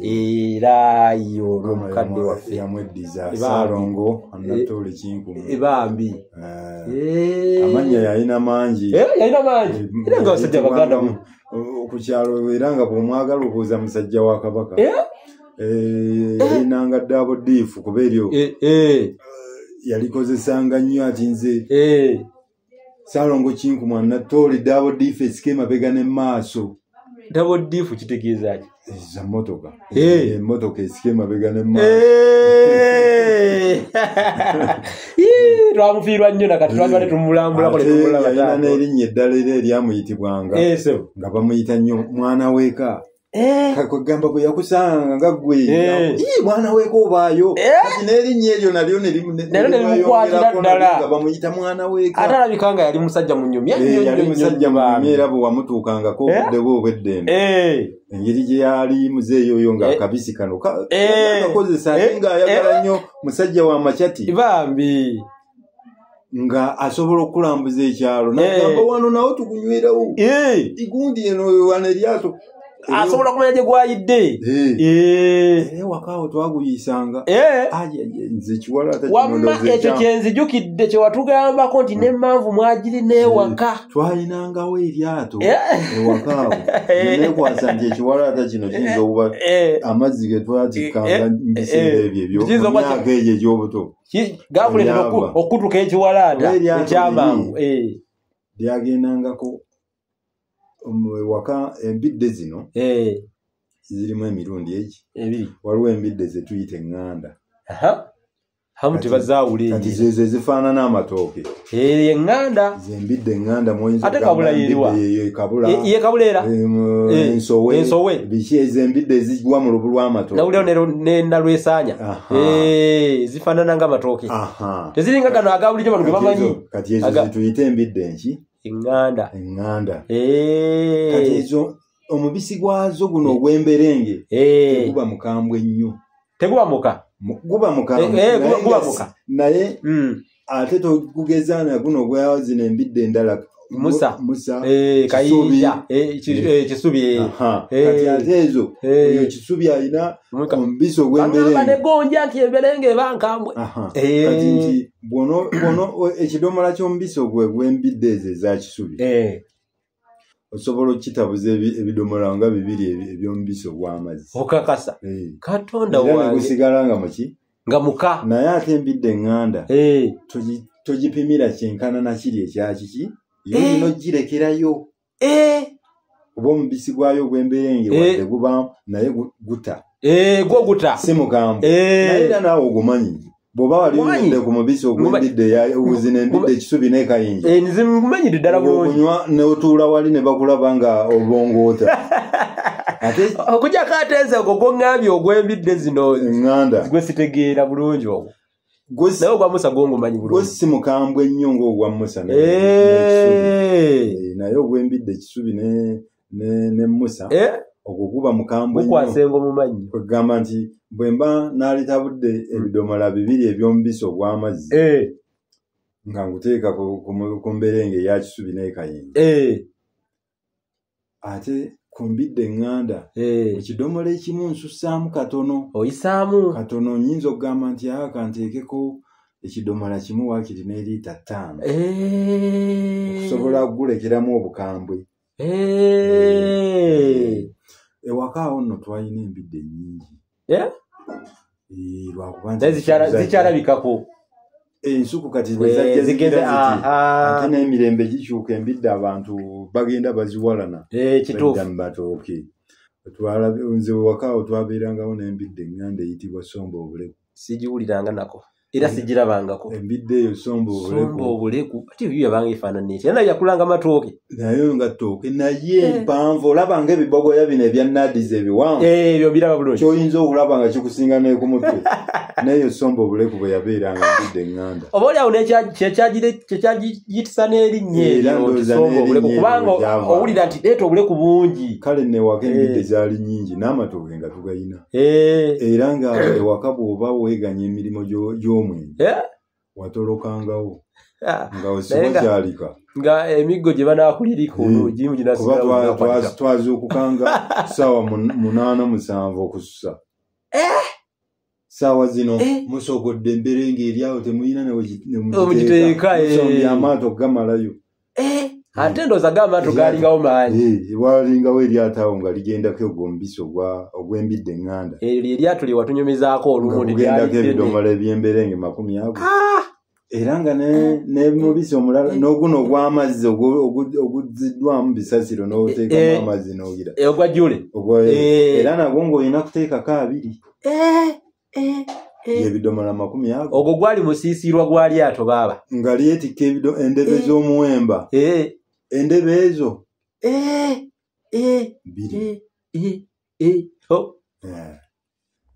era yo n'omukadde waffe yamweddiza Ssaalongo Anatole Kinkumu. Bambi. Amannya yalina mangi. Yalina mangi. Era nga abasajja Baganda ku kyalo era nga bw'omwagala obuuza musajja wa Kabaka. Yalinanga ddaabo ddiifu kuba eryo yalikozesanga nnyo ati nze Ssaalongo Kinkumu Anatole ddaabo ddiifu esika emabega ne maaso. Ddaabo ddiifu kitegeeza ki? Za mmotoka. Emmotoka esika emabega ne maaso. Twamufiirwa nnyo nakati twatwale tumulambulako ne tumulaba. Yalina n'erinnya eddala era eryamuyitibwanga nga bamuyita nnyo mwana w'eka. Kwegamba bwe yakusanga nga ggwe mwana w'eka obaayo. Kati n'erinnya eryo nalyo ne limukwatira ddala nga bamuyita mwana w'eka. Ate alabika nga yali musajja munyumya nnyo. Yali musajja munyumya era bwe wamutuukangako obudde bwe obw'eddembe. Engeri gye yali muzeeyi oyo ng'akabisi kano kakozesa ate ng'ayagala nnyo musajja wa Makyati. Bambi. Nga asobola okulambuza ekyalo n'agamba wano nawo tukunywerawo. Igundi eno wano eryato asobola okumanya gye gwayidde. Ewaka awo twaguyisanga. Nze ekiwala wamma ekyo kye nzijukidde kye watugambako nti n'emmanvu mwagirina ewaka. Twalinangawo eryato ewaka awo. Neekwasa nti ekiwalaata kino kiyinza okuba amazzi ge twatikkanga mu biseera ebyo ebyo mu myaka egyo egy'obuto. Gakuleetera okutuka ekiwalaata ekyamangu. Lyagendangako waka embidde zino zirimu emirundi egi ebiri. Waliwo embidde ze tuyita eŋŋanda. Hamu tebazaawula. Kati zezo ezifaanana amatooke. Eŋŋanda. Ze mbidde eŋŋanda mwoyinza Ate kabula yeriwa? Kabula. Ye kabula era? Ensowe. Biki ezo embidde ezigwa mu lubu lw'amatooke. Nawulira ne nalwesaanya. Zifaanana ng'amatooke. Teziringa gano aga bulijjo bano ge bamanyi. Kati ezo zituyita embidde enki? Eŋŋanda. Eŋŋanda. Kati ezo omubisi gwazo guno ogw'emberenge teguba mukambwe nnyo. Teguba muka? Guba mukambwe. Guba muka. Naye ate togugeza na guno ogwa zino embidde endala. Musa. Musa. Kayinja. Kisubi. Kati ate ezo oyo Kisubi alina omubisi ogw'emberenge. Bagamba ne gonja nti emberenge eba nkambwe. Kati nti bw'ono ekidomola ky'omubisi ogw'embidde ezo eza Kisubi. Osobola okukitabuza ebidomola nga bibiri eby'omubisi ogw'amazzi. Okakasa. Katonda wange. Era ne gusigala nga muki? Nga muka. Naye ate embidde eŋŋanda. Togipimira kyenkana na kiri ekya kiki? Yo n'ogirekerayo. Oba omubisi gwayo ogw'emberenge wadde gubaamu naye guta. Gwo guta. Si mukambwe. Naye era naawe ogumanyi. Bw'oba wali oyingidde ku mubisi ogw'embidde zino embidde Kisubi ne Kayinja. Nze mumanyidde ddala bulungi. Onywa n'otuula wali ne bakulaba nga obongoota. Ate okujjako ate nze ogwo gw'oŋŋambye ogw'embidde zino eŋŋanda. Gwe sitegeera bulungi ogwo. Naye ogwa Musa gwo ngumanyi bulungi. Gwo si mukambwe nnyo ng'ogwa Musa ne Kisubi. Naye ogw'embidde Kisubi ne Musa. Ogwo guba mukambwe nnyo. Gukwasa engo mu mannyo. Kwegamba nti bwe mba naalitabudde ebidomola bibiri eby'omubisi ogw'amazzi. Nga nguteeka ku mberenge eya Kisubi ne Kayinja. Ate ku mbidde eŋŋanda. Mu kidomola ekimu nsussaamu katono. Oyisaamu? Katono nnyinza okugamba nti kanteekeko ekidomola kimu waakiri ne liita 5. Okusobola okugulekeramu obukambwe. Ewaka awo nno twalina embidde nnyingi. Lwakuba nti Zikyalabikako. Ensuku kati bwe zajja zigira ziti. Ate n'emirembe gikyuka embidde abantu bagenda baziwalana. Kituufu. Badda mu matooke. Nze ewaka awo twabeerangawo n'embidde eŋŋanda eyitibwa Somba Obuleku. Sigiwuliranga nako. Era sigirabangako. Embidde eyo Somba Obuleku. Somba Obuleku. Ate ebyo yabanga efaanana etya? Naye yakulanga matooke. Naye nga ttooke naye mpanvu. Olaba ng'ebibogoya bino ebya Nadizi ebiwanvu. Ebyo biraba bulungi. Ky'oyinza okulaba nga kikusinga ne ku mutwe. N'eyo Somba Obuleku bwe yabeeranga embidde eŋŋanda. Oba oli awo kyekyagiyitisa n'erinnya Era eryo, ndowooza Somba Obuleku. n'erinnya Kubanga eryo lyava. owulira nti leeta obuleku bungi. Kale nno ewaka embidde zaali nnyingi n'amatooke nga tugayina. Era nga ewaka bw'oba weeganya emirimu gy'omwenge, watolokangawo. Nga osiba kyalika. Nga emiggo gye banaakuliriko, gimu ginasigala Kuba mu nnaku. twazuukukanga ssaawa 8 7 okususa. Ssaawa zino musogodde emberenge eri awo temulina ne ne mugiteeka. Omugiteeka, Musombye amaato gamalayo. Ate ndowooza ga amaato gaalingawo maanyi. Walingawo eryato awo nga ligendako ogwo omubisi ogw'embidde eŋŋanda. Eryo eryato lye watunyumizaako olumu Nga ne kugendako lyali ddene. ebidomola eby'emberenge 20 ago. Era nga ne mubisi omulala, n'oguno ogw'amazzi oguziddwamu bisasiro n'oteekamu amazzi n'ogira. Ogwa jjule. Ogwa, era nagwo ng'olina kuteekako 2. Ebidomola 20 ago. Ogwo gwali musiisirwa gwa lyato baaba. Nga lyetikka endebe z'omuwemba. Endebe ezo. 2. Oh.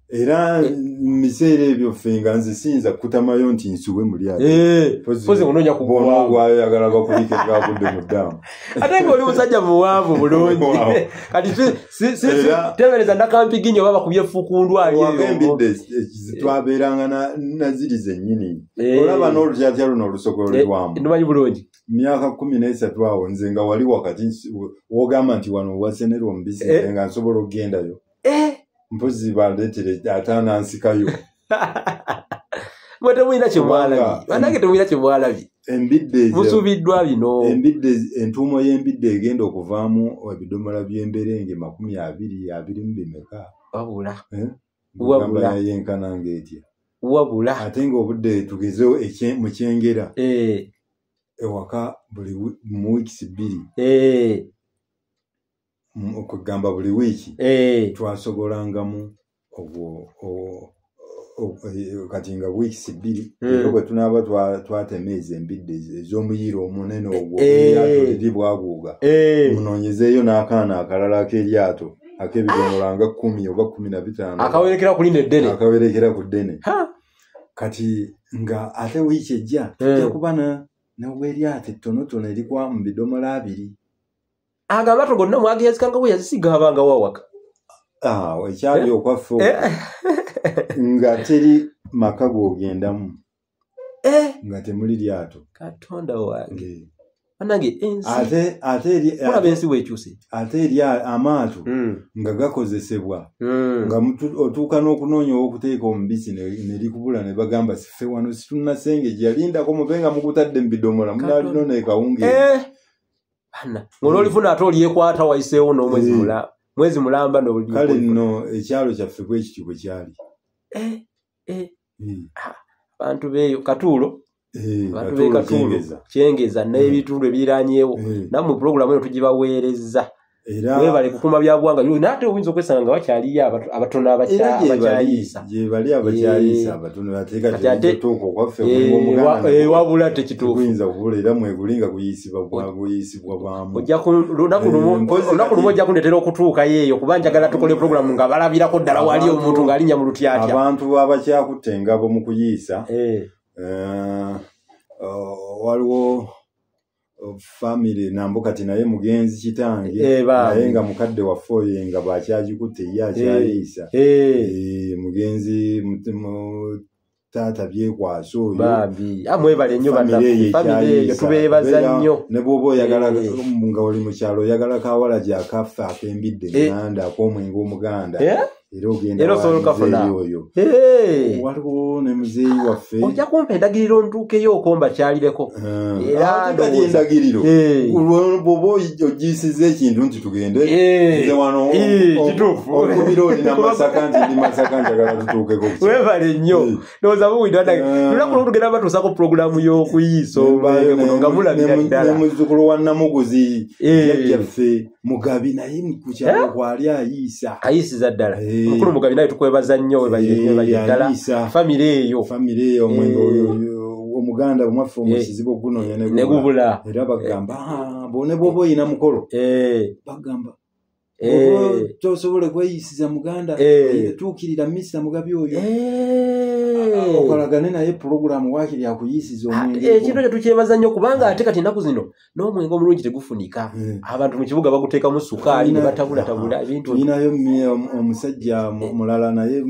Era mu biseera ebyo ffe nga nze siyinza kutamayo nti nsuwe mu lyato. Mpozi onoonya ku Bw'oba gwawo. ogwayo oyagala bakulike gavudde mu ddaamu. Ate ng'oli musajja muwanvu bulungi. Wow. Kati Era teebereza Nakampiginyo oba bakubye effukundu ali Waka eyo. embidde twabeeranga na ziri zennyini. Olaba n'olutyatya luno olusogolerwamu. Ndumanyi bulungi. Myaka 13 awo nze nga wali wakati w'ogamba nti wano wasenerwa omubisi, nze nga nsobola okugendayo. Mpozi bandeetere ataano ansikayo. Mwe temulina kye mwalabye. Kubanga Bannange temulina kye mwalabye. Embidde ezo- Musuubiddwa bino. Embidde entuumo y'embidde egenda okuvaamu ebidomola by'emberenge makumi abiri, abiri mu bimeka. Wabula. Wabula. Gamba yenkana ng'etya. Wabula. Ate ng'obudde tugezeho mu Kyengera. ewaka buli mu wiiki 2 okugamba buli wiiki twasogolangamu obwo kati nga wiiki 2 era bwe tunaaba twatema ezo embidde ez'omuyiro omunene ogwo eryato liri bwaguuga munoonyezeeyo n'akaana akalala ak'eryato ak'ebidomola nga 10 oba 15 akawerekera ku lino eddene akawerekera ku ddene. Kati nga ate wiiki ejja tujja kuba n'obweryato ettonotono erikwa mu bidomola 2. Ago amaato gonna mwageyazikanga bwe yazisiga abanga wawaka. Ekyali okwaffe nga teri maka g'ogendamu nga temuli lyato. Katonda wange. Anange ensi ate olaba ensi weekyuse. Ate eri amaato nga gakozesebwa nga otuuka n'okunoonya ow'okuteeka omubisi ne likubula ne bagamba siffe wano situnnasengejja lindako mube nga mugutadde mu bidomola munaalinona ekawungeezi. Bana ng'ololifuna ate olyekwata wayiseewo n'omwezi mwezi mulamba kale nno ekyalo kyaffe bwe kityo bwe kyali. Abantu beeyo Katuulo abantu b'e Katuulo Kyengeza n'ebitundu ebiriranyeewo nammwe pulogulaamu eno tugibaweereza. Mwebale kukuuma bya buwangwa naye oyinza okwesanga nga wakyaliyo abatono abakyayiisa. Gye bali abakyayiisa abatono ate kati otuuka okwaffe omuganda wabula tekituufu. Guyinza kubula era mweguli nga guyiisibwa bwamu. Olunaku lumu ojja kundeetera okutuukayo eyo kuba njagala tukole pulogulaamu nga balabirako ddala wali omuntu ng'alinnya mu lutyatya. Abantu abakyakutte engabo mu kuyiisa waliwo family nambo kati naye mugenzi kitange naye nga mukadde waffe oyo nga bakyagikutte ye akyayiisa mugenzi taata Byekwasa oyo. Bambi mwebale nnyo bannaffe family eyo tubeebaza nnyo. Ne bw'oba oyagala nga oli mu kyalo oyagala kawala gyakaffe ak'embidde enganda ak'omwenge omuganda era ogenda osobola okafuna oyo. Waliwo ne muzeeyi waffe. Ojja kumpa endagiriro ntuukeyo okomba kyalireko. Era kati endagiriro bw'oba ogiyisizza ekintu nti tugende nze wano kituufu okubira olina Masaka nti ndi Masaka njagala tutuukeko. Weebale nnyo ndowooza buwidde lunaku lumu tugenda batuusaako pulogulaamu y'okuyiisa omwenge guno nga mulabira ddala. Ne muzzukulu wa Namuguzi jjajjaffe Mugabi naye ku kyalo kwali ayiisa. Ayiisiza ddala. Mukulu Mugabi naye tukwebaza nnyo weebale ddala. Famire eyo omwenge omuganda omwaffe omukizibu ogunoonya ne gubula. Era bagamba ne bw'oba oyina mukolo bagamba tosobola kweyisiza muganda tuukirira Mr. Mugabi oyo okolagane naye pulogulaamu waakiri akuyisiza omwenge. Ekintu ekyo tukyebaza nnyo kubanga ate kati ennaku zino n'omwenge omulungi tegufunika. Abantu mu kibuga baguteekamu sukaali ne batabulatabula ebintu. Tulinayo omusajja mulala naye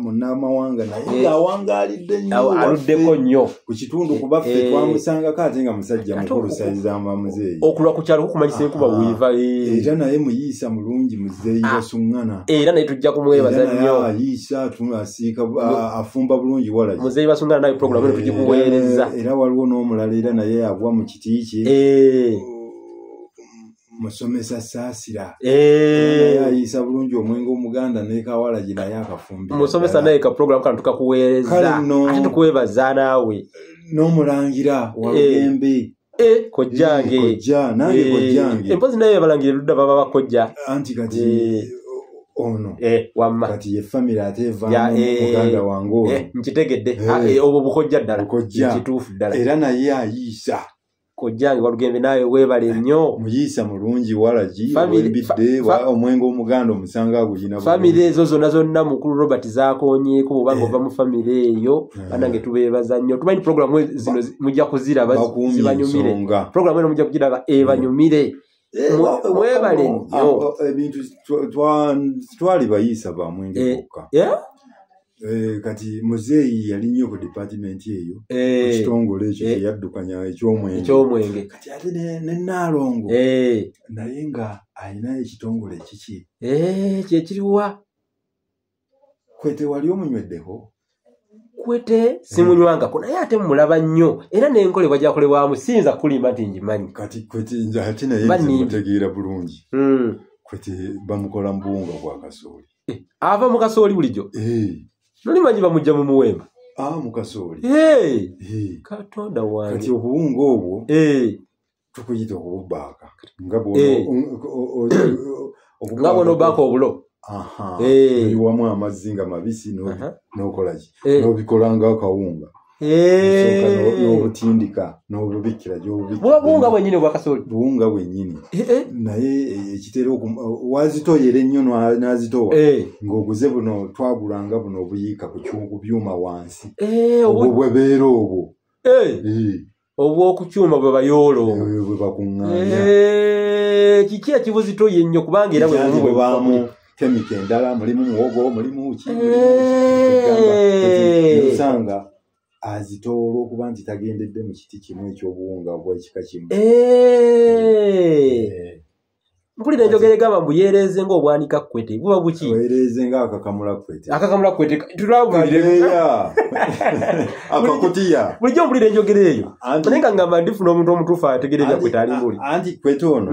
munnamawanga naye ng'awangaalidde nnyo aluddeko nnyo ku kitundu kuba ffe twamusangako ate nga musajja mukulu sayiza muzeeyi. Okulwa ku kyalo kukumanyisa enkuba weeva. Era naye muyiisa mulungi muzeeyi Basuŋŋana. Era naye tujja kumwebaza nnyo. Ayiisa asiika afumba bulungi wala. Muzeeyi Basuŋŋana naye pulogulaamu eno tugikuweereza. Era waliwo n'omulala era naye agwa mu kiti kye. Musomesa Saasira. Naye ayiisa bulungi omwenge omuganda ne kawalagi naye akafumbira. Musomesa naye ka pulogulaamu kano tukakuweereza. Ate tukwebaza naawe. N'omulangira Walugembe. Kojjange. Kojja, nange kojjange. Empozi naye balangira ludda baba bakojja. Anti kati ono. Wamma. Kati ye family ate evaamu muganda wange oyo. Nkitegedde. Obwo bukojja ddala. Kituufu ddala. Era naye ayiisa. Kojjange Walugembe nawe weebale nnyo. Muyiisa mulungi walagi ow'embidde omwenge omuganda omusanga aguyina. Famire ezo zonna zonna mukulu Robert zaakoonyeeko bw'oba ng'ova mu famire eyo bannange tubeebaza nnyo. Tumanyi pulogulaamu zino mujja kuziraba zibanyumire. Pulogulaamu eno mujja kugiraba ebanyumire. Mwebale nnyo. Ebintu twali bayiisa ba mwenge bokka. Kati muzeeyi yali nnyo ku department eyo ekitongole ekyo kyeyaddukanya eky'omwenge. Kati ate ne Nnaalongo naye nga alina ekitongole ekiki. Kyekiriwa? Kwete wali omunyweddeko? Kwete simunywangako naye ate mulaba nnyo era n'enkolebwa gy'akolebwamu siyinza kulimba nti ngimanyi. Kati kwete nze ate naye nze bulungi. Kwete bamukola mu buwunga bwa kasooli. Ava mu kasooli bulijjo? Nolimanyi bamujja mu muwemba. Mu kasooli. Katonda wange. Kati obuwunga obwo tukuyita okububaaka nga bw'onobaaka obulo. Oyiwamu amazzi nga mabisi n'okola ki? N'obikola ng'akawunga. N'obutindika n'obubikkira gy'obubikkira. Buba buwunga bwennyini obwa kasooli? Buwunga bwennyini. Naye ekitera wazitoyera ennyo n'azitowa ng'oguze buno twagulanga buno obuyiika ku byuma wansi. Obwo bwe beera obwo. Obw'okukyuma bwe bayoola obwo. Bwe bakuŋŋaanya. Kiki ekibuzitoya ennyo kubanga era bwe bubaamu kemiko endala, mulimu muwogo, mulimu ki, mulimu azitowa olw'okuba nti tagendedde mu kiti kimu eky'obuwunga obw'ekika kimu. Mpulira enjogera egamba mbu yeereeze ng'obwanika kwete, buba buki? Weereeze ng'akakamula kwete. Akakamula kwete, tulabulire. Akakutiya. Bulijjo mpulira enjogera eyo. Naye nga ngamba ndifuna omuntu omutuufu ategeera ebya kwete ali mbuli. Anti kwete ono,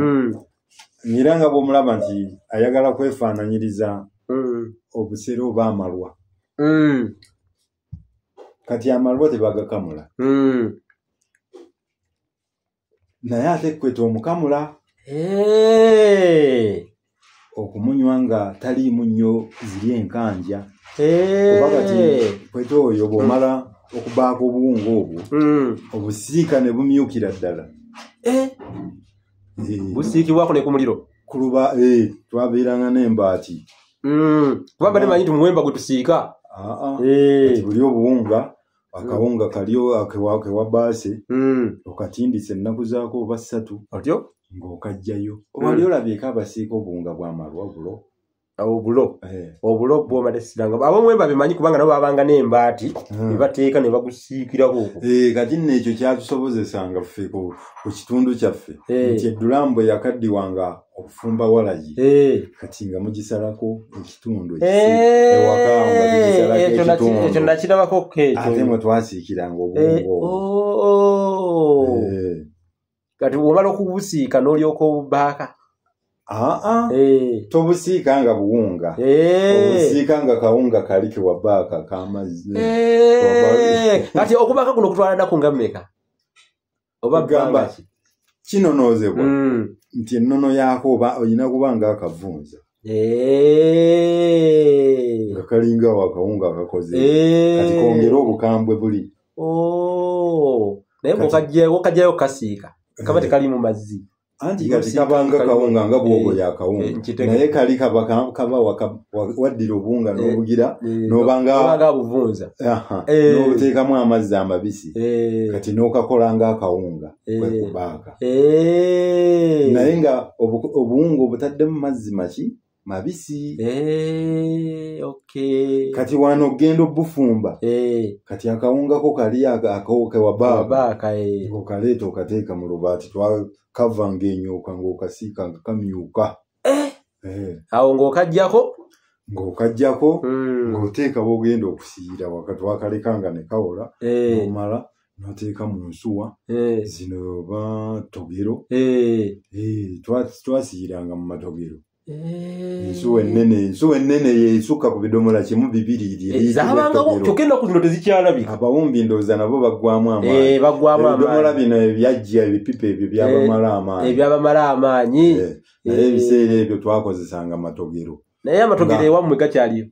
era nga bw'omulaba nti ayagala kwefaananyiriza obusera oba amalwa. Kati amalwa tebagakamula. Naye ate kwete omukamula. Okumunywa nga taliimu nnyo ziri enkanja. Oba kati kwete oyo bw'omala okubaako obuwunga obwo, obusiika ne bumyukira ddala. Busiikibwako ne ku muliro? Kuluba, twabeeranga n'embaati. Kuba mbadde mmanyi nti muwemba gwe tusiika. Kati buli obuwunga, akawunga kali kewabaase, okatindisa ennaku zaako oba 3. Otyo? Ng'okajjayo. Wali olabyeko abasiika obuwunga bw'amalwa bulo? Obulo. Obulo bw'omadde siranga. Ab'omuwemba bemanyi kubanga nabo babanga n'embaati, ne bateeka ne bagusiikirako okwo. Kati nno ekyo kyatusobozesanga ffe ku kitundu kyaffe. Nti eddulambu eyakaddiwanga okufumba walagi. Kati nga mugisalako ekitundu ewaka nga tugisalako ekitundu. Ekyo nakirabako ekyo. Ate mwe twasiikiranga obuwunga obwo. Kati bw'omala okubusiika n'olyoka obubaaka. Tobusiika nga buwunga. Obusiika nga kawunga kali ke wabaaka k'amazzi. Kati okubaaka kuno kutwala nnaku nga mmeka? Oba bbanga ki? Kinonoozebwa nti ennono yaako oba olina kuba nga akavunza. Nga kalinga awo akawunga akakoze. Kati kongere obukambwe buli. Naye bw'okajjayo kasiika kaba tekali mu mazzi. Anti kati kabanga kawunga nga bwogo ya kawunga. Naye kali kaba waddira obuwunga n'obugira n'obanga buvunza. N'obuteekamu amazzi amabisi. Kati n'okakola ng'akawunga kwe kubaaka. Naye nga obuwunga obutaddemu mazzi maki? Mabisi. Kati wano ogenda obufumba. Kati akawungako kali kewabaaka. Okaleeta okateeka mu lubaati twakava ng'enyooka ng'okasiika nga kamyuka. Awo ng'okaggyako? Ng'okaggyako, ng'oteeka bw'ogenda okusiira wakati wakaleka nga ne kawola, n'omala n'oteeka mu nsuwa zino oba ttogero. Twasiiranga mu matogero. Ensuwa ennene yeesukka ku bidomola 1 2 Zabangawo kyokka ennaku zino tezikyalabika. Abawumbi ndowooza nabo baggwamu amaanyi. Ebidomola bino ebyajja ebipipa ebyo byabamala amaanyi. Ebyabamala amaanyi. Naye ebiseera ebyo twakozesanga matogero. Naye amatogero ewammwe gakyaliyo?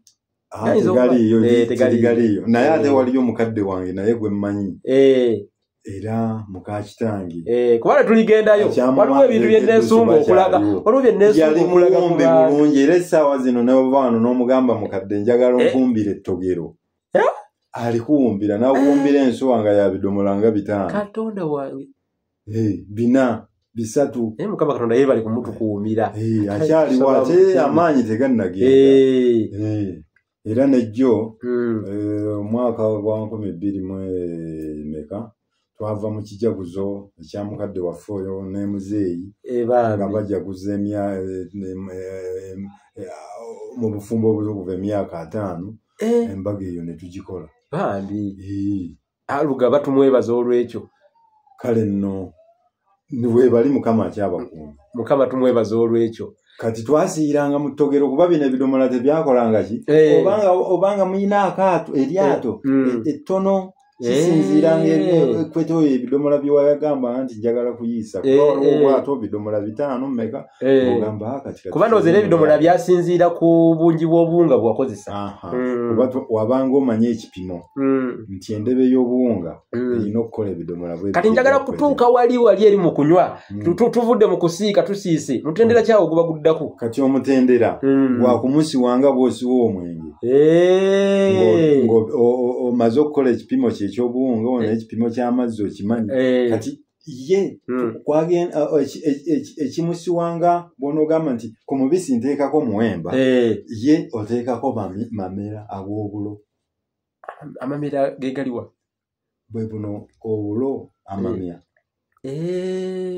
Tegaliiyo. Naye ate waliyo mukadde wange naye gwe mmanyi. Era muka kitange. Kubala tuligendayo. Waliwo ebintu bye neesunga okulaga. Waliwo bye neesunga okulaga. Yali mulungi era essaawa zino n'ova wano n'omugamba mukadde njagala onfumbire ettogero. Alikuwumbira n'akuwumbira ensuwa nga ya bidomola nga 5. Katonda wange. 4, 3. Naye Mukama Katonda yeebale kumutukuumira. Akyaliwo ate amaanyi tegannagenda. Era nejjo omwaka gwa 2000 twava mu kijaguzo ekya mukadde waffe oyo ne muzeeyi nga bajaguza mu bufumbo obutukuvu emyaka 5 embaga eyo ne tugikola. Bambi. Aluga batumwebaza olw'ekyo. Kale nno weebali Mukama akyabakuuma. Mukama tumwebaza olw'ekyo. Kati twasiiranga mu ttogero kuba bino ebidomola tebyakolanga ki obanga muyina akaato eryato ettono kisinziiranga kwete oyo ebidomola byewayagamba nti njagala kuyiisa kuba waliwo obwato bidomola 5 mmeka ogamba kati kuba ndowooza era ebidomola byasinziira ku bungi bw'obuwunga bwewakozesa. Kuba wabanga omanye ekipimo nti endebe y'obuwunga erina okukola ebidomola. Kati njagala kutuuka wali eri mu kunywa. Tuvudde mu kusiika tusiise mutendera kyawo guba guddako. Kati omutendera gwakumusiwanga bw'osiwa omwenge omaze okukola ekipimo kye ekyobuwunga ono ekipimo ky'amazzi okimanyi. Kati ye ekimusiwanga bw'onoogamba nti ku mubisi nteekako muwemba ye oteekako mamera ag'obulo. Amamera ge galiwa? Bwe buno obulo amamya.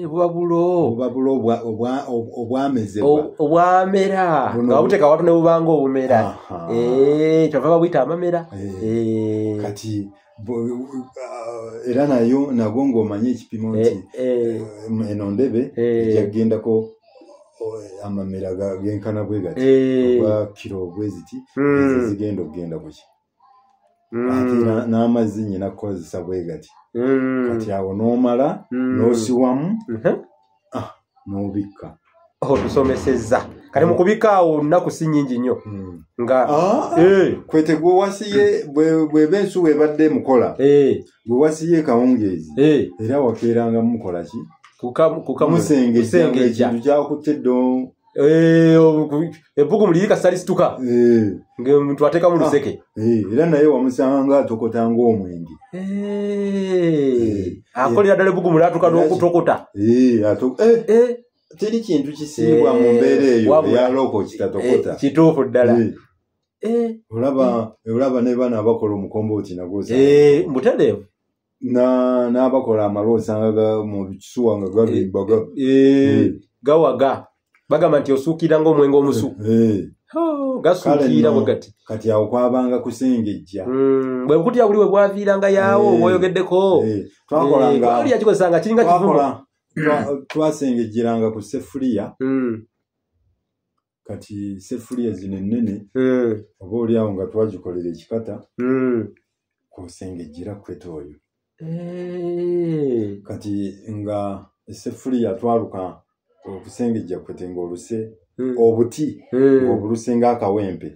Buba bulo. Buba bulo obwamezebwa. Obwamera. Nga buteeka watu ne bubanga obumera. Kyava babuyita amamera. Kati era nayo nagwo ng'omanye ekipimo nti eno ndebe ejja kugendako amamera genkana bwe gati oba kiro bwe ziti ezo zigenda okugenda kuki. Ate n'amazzi nnyina kukozesa bwe gati. Kati awo n'omala n'osiwamu n'obikka. Otusomesezza. Kati mu kubikka awo nnaku si nnyingi nnyo. Nga kwete gwe wasiye bw'eba ensuwa ebadde mukola gwe wasiye kawungeezi era wakeeranga mukola ki? Musengejja ekintu kyakutte ddo. Ebbugumu liri kasalisituka ng'omuntu ateekamu luseke. Era naye wamusanga atokota ng'omwenge. Akolera ddala ebbugumu n'atuuka n'okutokota. Teri kintu kisiibwa mu mbeera eyo eyaloko kitatokota. Kituufu ddala. Olaba ne bano abakola omukombooti nagwo mbutereevu. N'abakola amalwa osanga mu kisuwa nga gabimba gawaga. Bagamba nti osuukira ng'omwenge omusu. Gasuukira bwe gati. Kati awo kwabanga kusengejja. Bwe bukutya buli we bwaviiranga yaawo bw'oyogeddeko. Twakolanga yakikozesanga kiringa kivumo. Twasengejjeranga ku seffuliya. Kati seffuliya zino ennene oba oli awo nga twagikolera ekikata kw'osengejjera kwete oyo. Kati nga eseffuliya twaluka okusengejja kwete ng'oluse obuti ng'obuluse ng'akawempe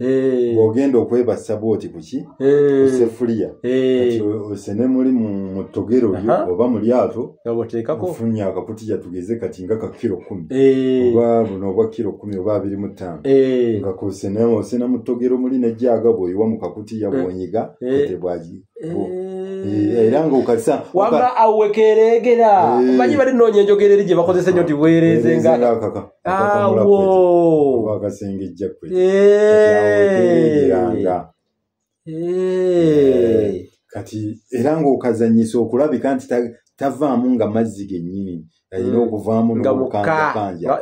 ng'ogenda okwebasa bw'oti kuki ku seffuliya. Kati osene muli mu ttogero lyo oba mu lyato ofunye akakutiya tugeze kati nga ka kiro 10 oba buno obwa kiro 10 oba 25 nga kosene osena mu ttogero muli n'ejjaaga bw'oyiwa mu kakutiya bw'onyiga kwete bwagi era ng'okasa waba awekeregera omanyi bali nnoonya enjogera eri gye bakozesa ennyo nti bwereeze nga awo oba akasengejja kwete awekeregeranga. Kati era ng'okazannyisa okulabika nti tavaamu nga mazzi gennyini alina okuvaamu n'obukanjakanja.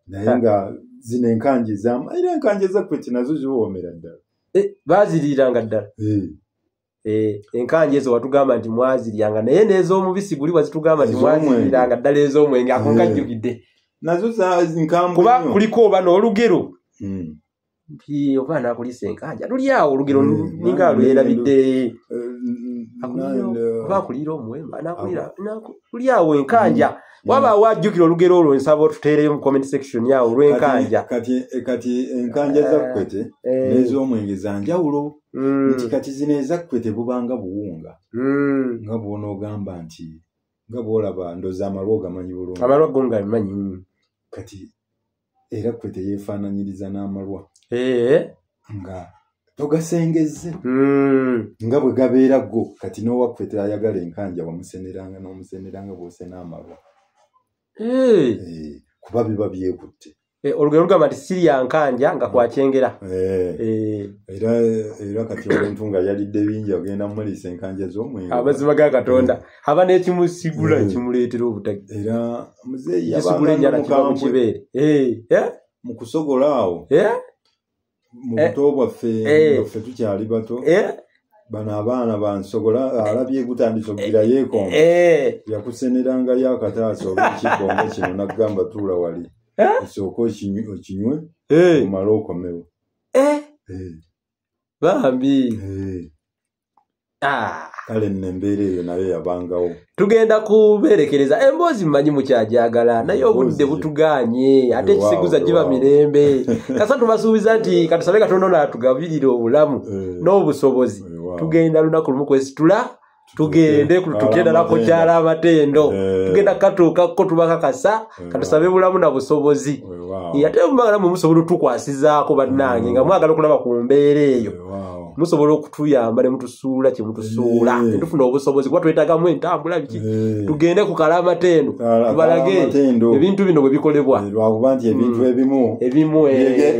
Naye nga zino enkanja era enkanja za kwete nazo ziwoomera ddala. Baaziriiranga ddala. Enkanja ezo watugamba nti mwaziryanga naye n'ez'omubisi guli wazitugamba nti mwaziriranga ddala ez'omwenge ako nkajjukidde. Nazo nkambwe kuba kuliko oba n'olugero nti oba naakulisa enkanja luli awo olugero ninga lwerabidde oba akuliira omuwemba luli awo enkanja. Waba wajjukira olugero olwo nsaba otuteereyo mu comment section yawo olw'enkanja. Kati enkanja za kwete n'ez'omwenge za njawulo. Nti kati zino eza kwete bubanga buwunga nga bw'onoogamba nti nga bw'olaba ndowooza amalwa ogamanyi bulungi. Amalwa go ngamanyi. Kati era kwete yeefaananyiriza n'amalwa nga togasengezze nga bwe gabeera go. Kati n'owa kwete ayagala enkanja wamuseneranga n'omuseneranga bw'osena amalwa. Kuba biba byekutte. Olugero lugamba nti sirya nkanja nga kwakyengera. Era kati omuntu nga yalidde bingi ogenda mumuliisa enkanja z'omwenge. Amazima ga Katonda aba n'ekimusigula kimuleetera obutagi. Era muzeeyi yasigula enjala kiva mu kibeere. Mu kusogola awo mu buto bwaffe nga ffe tukyali bato Bano abaana bansogola alabye gutandise okugira yeekomba. Yakusenerangayo akataasa oba ekibbo kino n'agamba tuula wali. Osooke okinywe omale okomewo. Bambi. Kale nno embeera eyo nayo yabangawo. Tugenda kubeerekereza emboozi mmanyi mukyajagala naye obudde butugaanye ate ekisiguza giba mirembe. Kasa tubasuubiza nti katusabe Katonda ono atugabirire obulamu n'obusobozi. Tugenda lunaku lumu kwesitula tugende tugenda kyala amatendo tugenda katuukako tubakakasa katusabe bulamu na busobozi. Ate mubagala mwe musobola otukwasizaako bannange nga mwagala okulaba ku mbeera eyo. Musobola okutuyamba ne mutusuula kye mutusuula tufuna obusobozi kuba twetaagamu entambula biki tugende ku Kalamatendo tubalage ebintu bino bwe bikolebwa. Lwakuba nti ebintu ebimu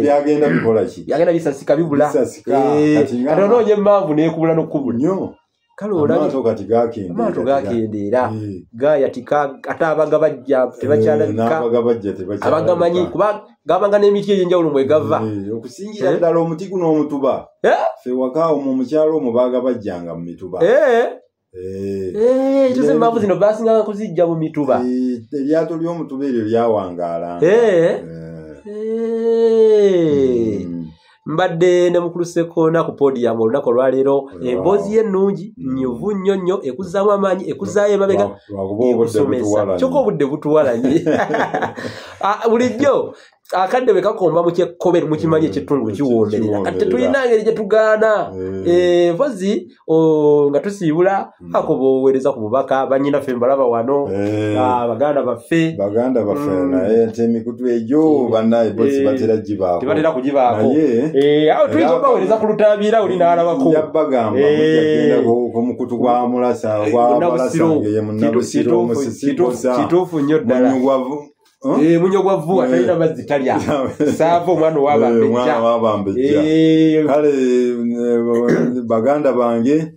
byagenda bikola ki? Byagenda bisasika bibula. Kati onoonya emmanvu n'ekubula n'okukubula. Nnyo. Kale olabye amaato kati gakendeera gayatika ate abagabajja tebakyalabika abagamanyi kuba gabanga n'emiti egy'enjawulo mwe gava. Okusingira ddala omuti guno omutuba ffe waka omwo mu kyalo omwo baagabajjanga mu mituba. Ezo emmanvu zino baasinganga kuzijja mu mituba. Eryato ly'omutuba eryo lyawangaalanga. Mbadde ne mukulu Ssekoona ku podium olunaku olwaleero emboozi ye ennungi nnyuvu nnyo nnyo ekuzzaamu amaanyi ekuzzaayo emabega ekusomesa kyokka obudde butuwalanye. Bulijjo akadde bwe kakomba mu kyekkobe mukimanyi ekyettungu kiwoomerera kati tetulina ngeri gye tugaana. Mpozi nga tusiibula ako bw'oweereza ku bubaka bannyinaffe mbalaba wano baganda baffe naye nti emikutu egyo bannaye bo tebatera gibaako tebatera kugibaako. Awo tuyinza okubaweereza ku lutambiira oli n'alabako. Nja bagamba mujja kugenda ku mukutu gwa Mulasa gwa Balasangeye Munnabusiro Musisi kituufu nnyo ddala. Munyo gwa vvu atalina mazzi talya saava omwana ow'abambejja. Kale baganda bange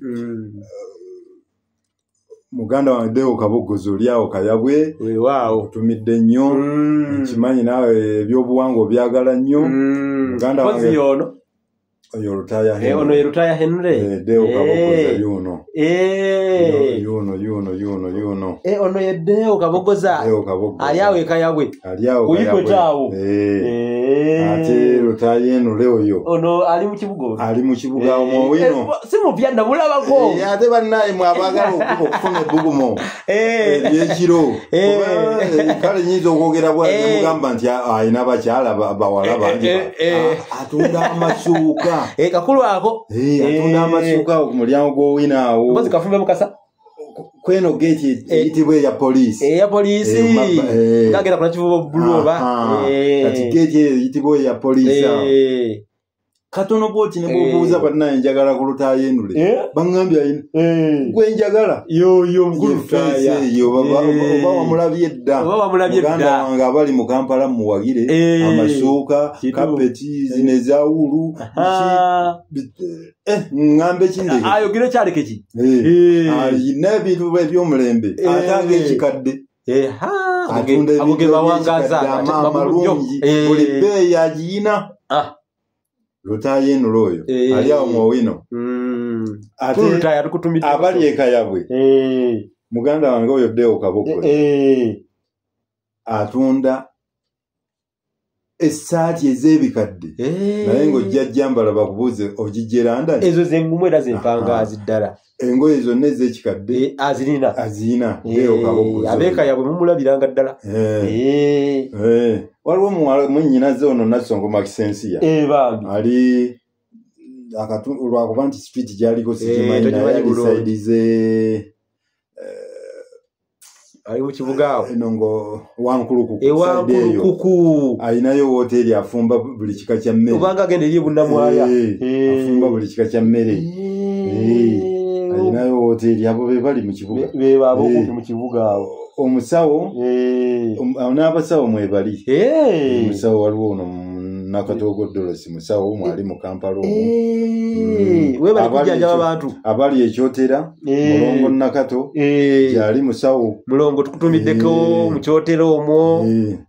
muganda wange Deo Kabogoza oli awo Kayabwe weewaawo otumidde nnyo nkimanyi naawe ebyobuwangwa obyagala nnyo. Muganda wange ono oyo Lutaaya Henry. Ono ye Lutaaya Henry. Deo Kabogoza yuno. Yuno. Ono ye Deo Kabogoza. Ali awo e Kayabwe. Ali awo Kayabwe. Awo. Ate Lutaaya Henry oyo. Ono ali mu kibuga. Ali mu kibuga omwo wino. Si mupya namulabako. Ate bannaye mwe abaagala okufuna ebbugumu. Ery'ekiro. Kale nnyinza okwogera bw'ati mugamba nti alina bakyala bawala bangi. Atunda amasuuka. Kakulu ako. Atunda amasuuka ku mulyango gw'owino awo. Mpozi kafumbe mukasa. Kweno geeti eyitibwa eya poliisi. Eya poliisi. Gagenda ku Nakivubo Blue oba. Kati geeti eyo eyitibwa eya poliisi awo. Katono bw'oti ne bw'obuuza bannaye njagala ku Lutaaya Henry. Baŋŋambye ayina. Gwe njagala. Yoyo mukulu Lutaaya. Eyo oba wamulabye dda. Muganda wange abali mu Kampala muwagire. Amasuuka, kapeti zino eza wulu. Ŋŋambe ki ndeke? Ayogere kyaleke ki? Ayina ebintu eby'omulembe. Ate ag'ekikadde. Atunda ebintu eby'ekikadde amalungi. Buli bbeeyi agiyina. Lutaaya Henry oyo ali awo mu Owino. Ate abali e Kayabwe muganda wange oyo Deo Kabogoza atunda essaati ez'ebikadde naye ng'ojja jjambala bakubuuze ogijja London. Ezo zengumu era zempangaazi ddala. Engoye zonna ez'ekikadde azirina. Azirina Deo Kabogoza. Ab'e Kayabwe mumulabiranga ddala. Waliwo mwannyinaze ono Nassonko Makisensiya. Bambi. Ali lwakuba nti street gy'aliko sigimanyi naye ali side ze ali mu kibuga awo. Eno ngo Wankulukuku. Wankulukuku. Alinayo woteeri afumba buli kika kya mmere. Obanga agenda eri Bunnamwaya. Afumba buli kika kya mmere. Alinayo woteeri abo be bali mu kibuga. Be babo okumpi mu kibuga awo. Omusawo n'abasawo mwebali. Omusawo waliwo ono Nakatoogo Dorothy musawo mwali mu Kampala omwo. Webali kujjanjaba abantu. Abali ekyotera Mulongo Nakato gyali musawo. Mulongo tukutumiddeko mu kyotera omwo.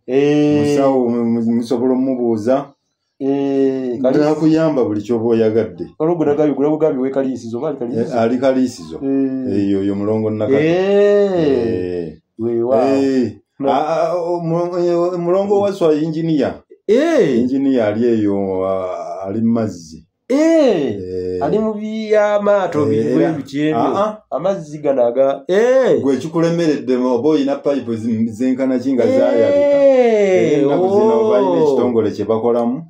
Musawo musobola omubuuza. Nakuyamba buli ky'oba oyagadde. Ali Kaliisizo. Eyo yo Mulongo Nakato. Mulongo Waswa engineer. Engineer ali eyo ali mazzi. Ali mu byamaato biki ebyo amazzi ganaga. Gwe kikulemeredde oba oyina payipu zenkana ki nga zaayabika. Ennaku zino balina ekitongole kye bakolamu.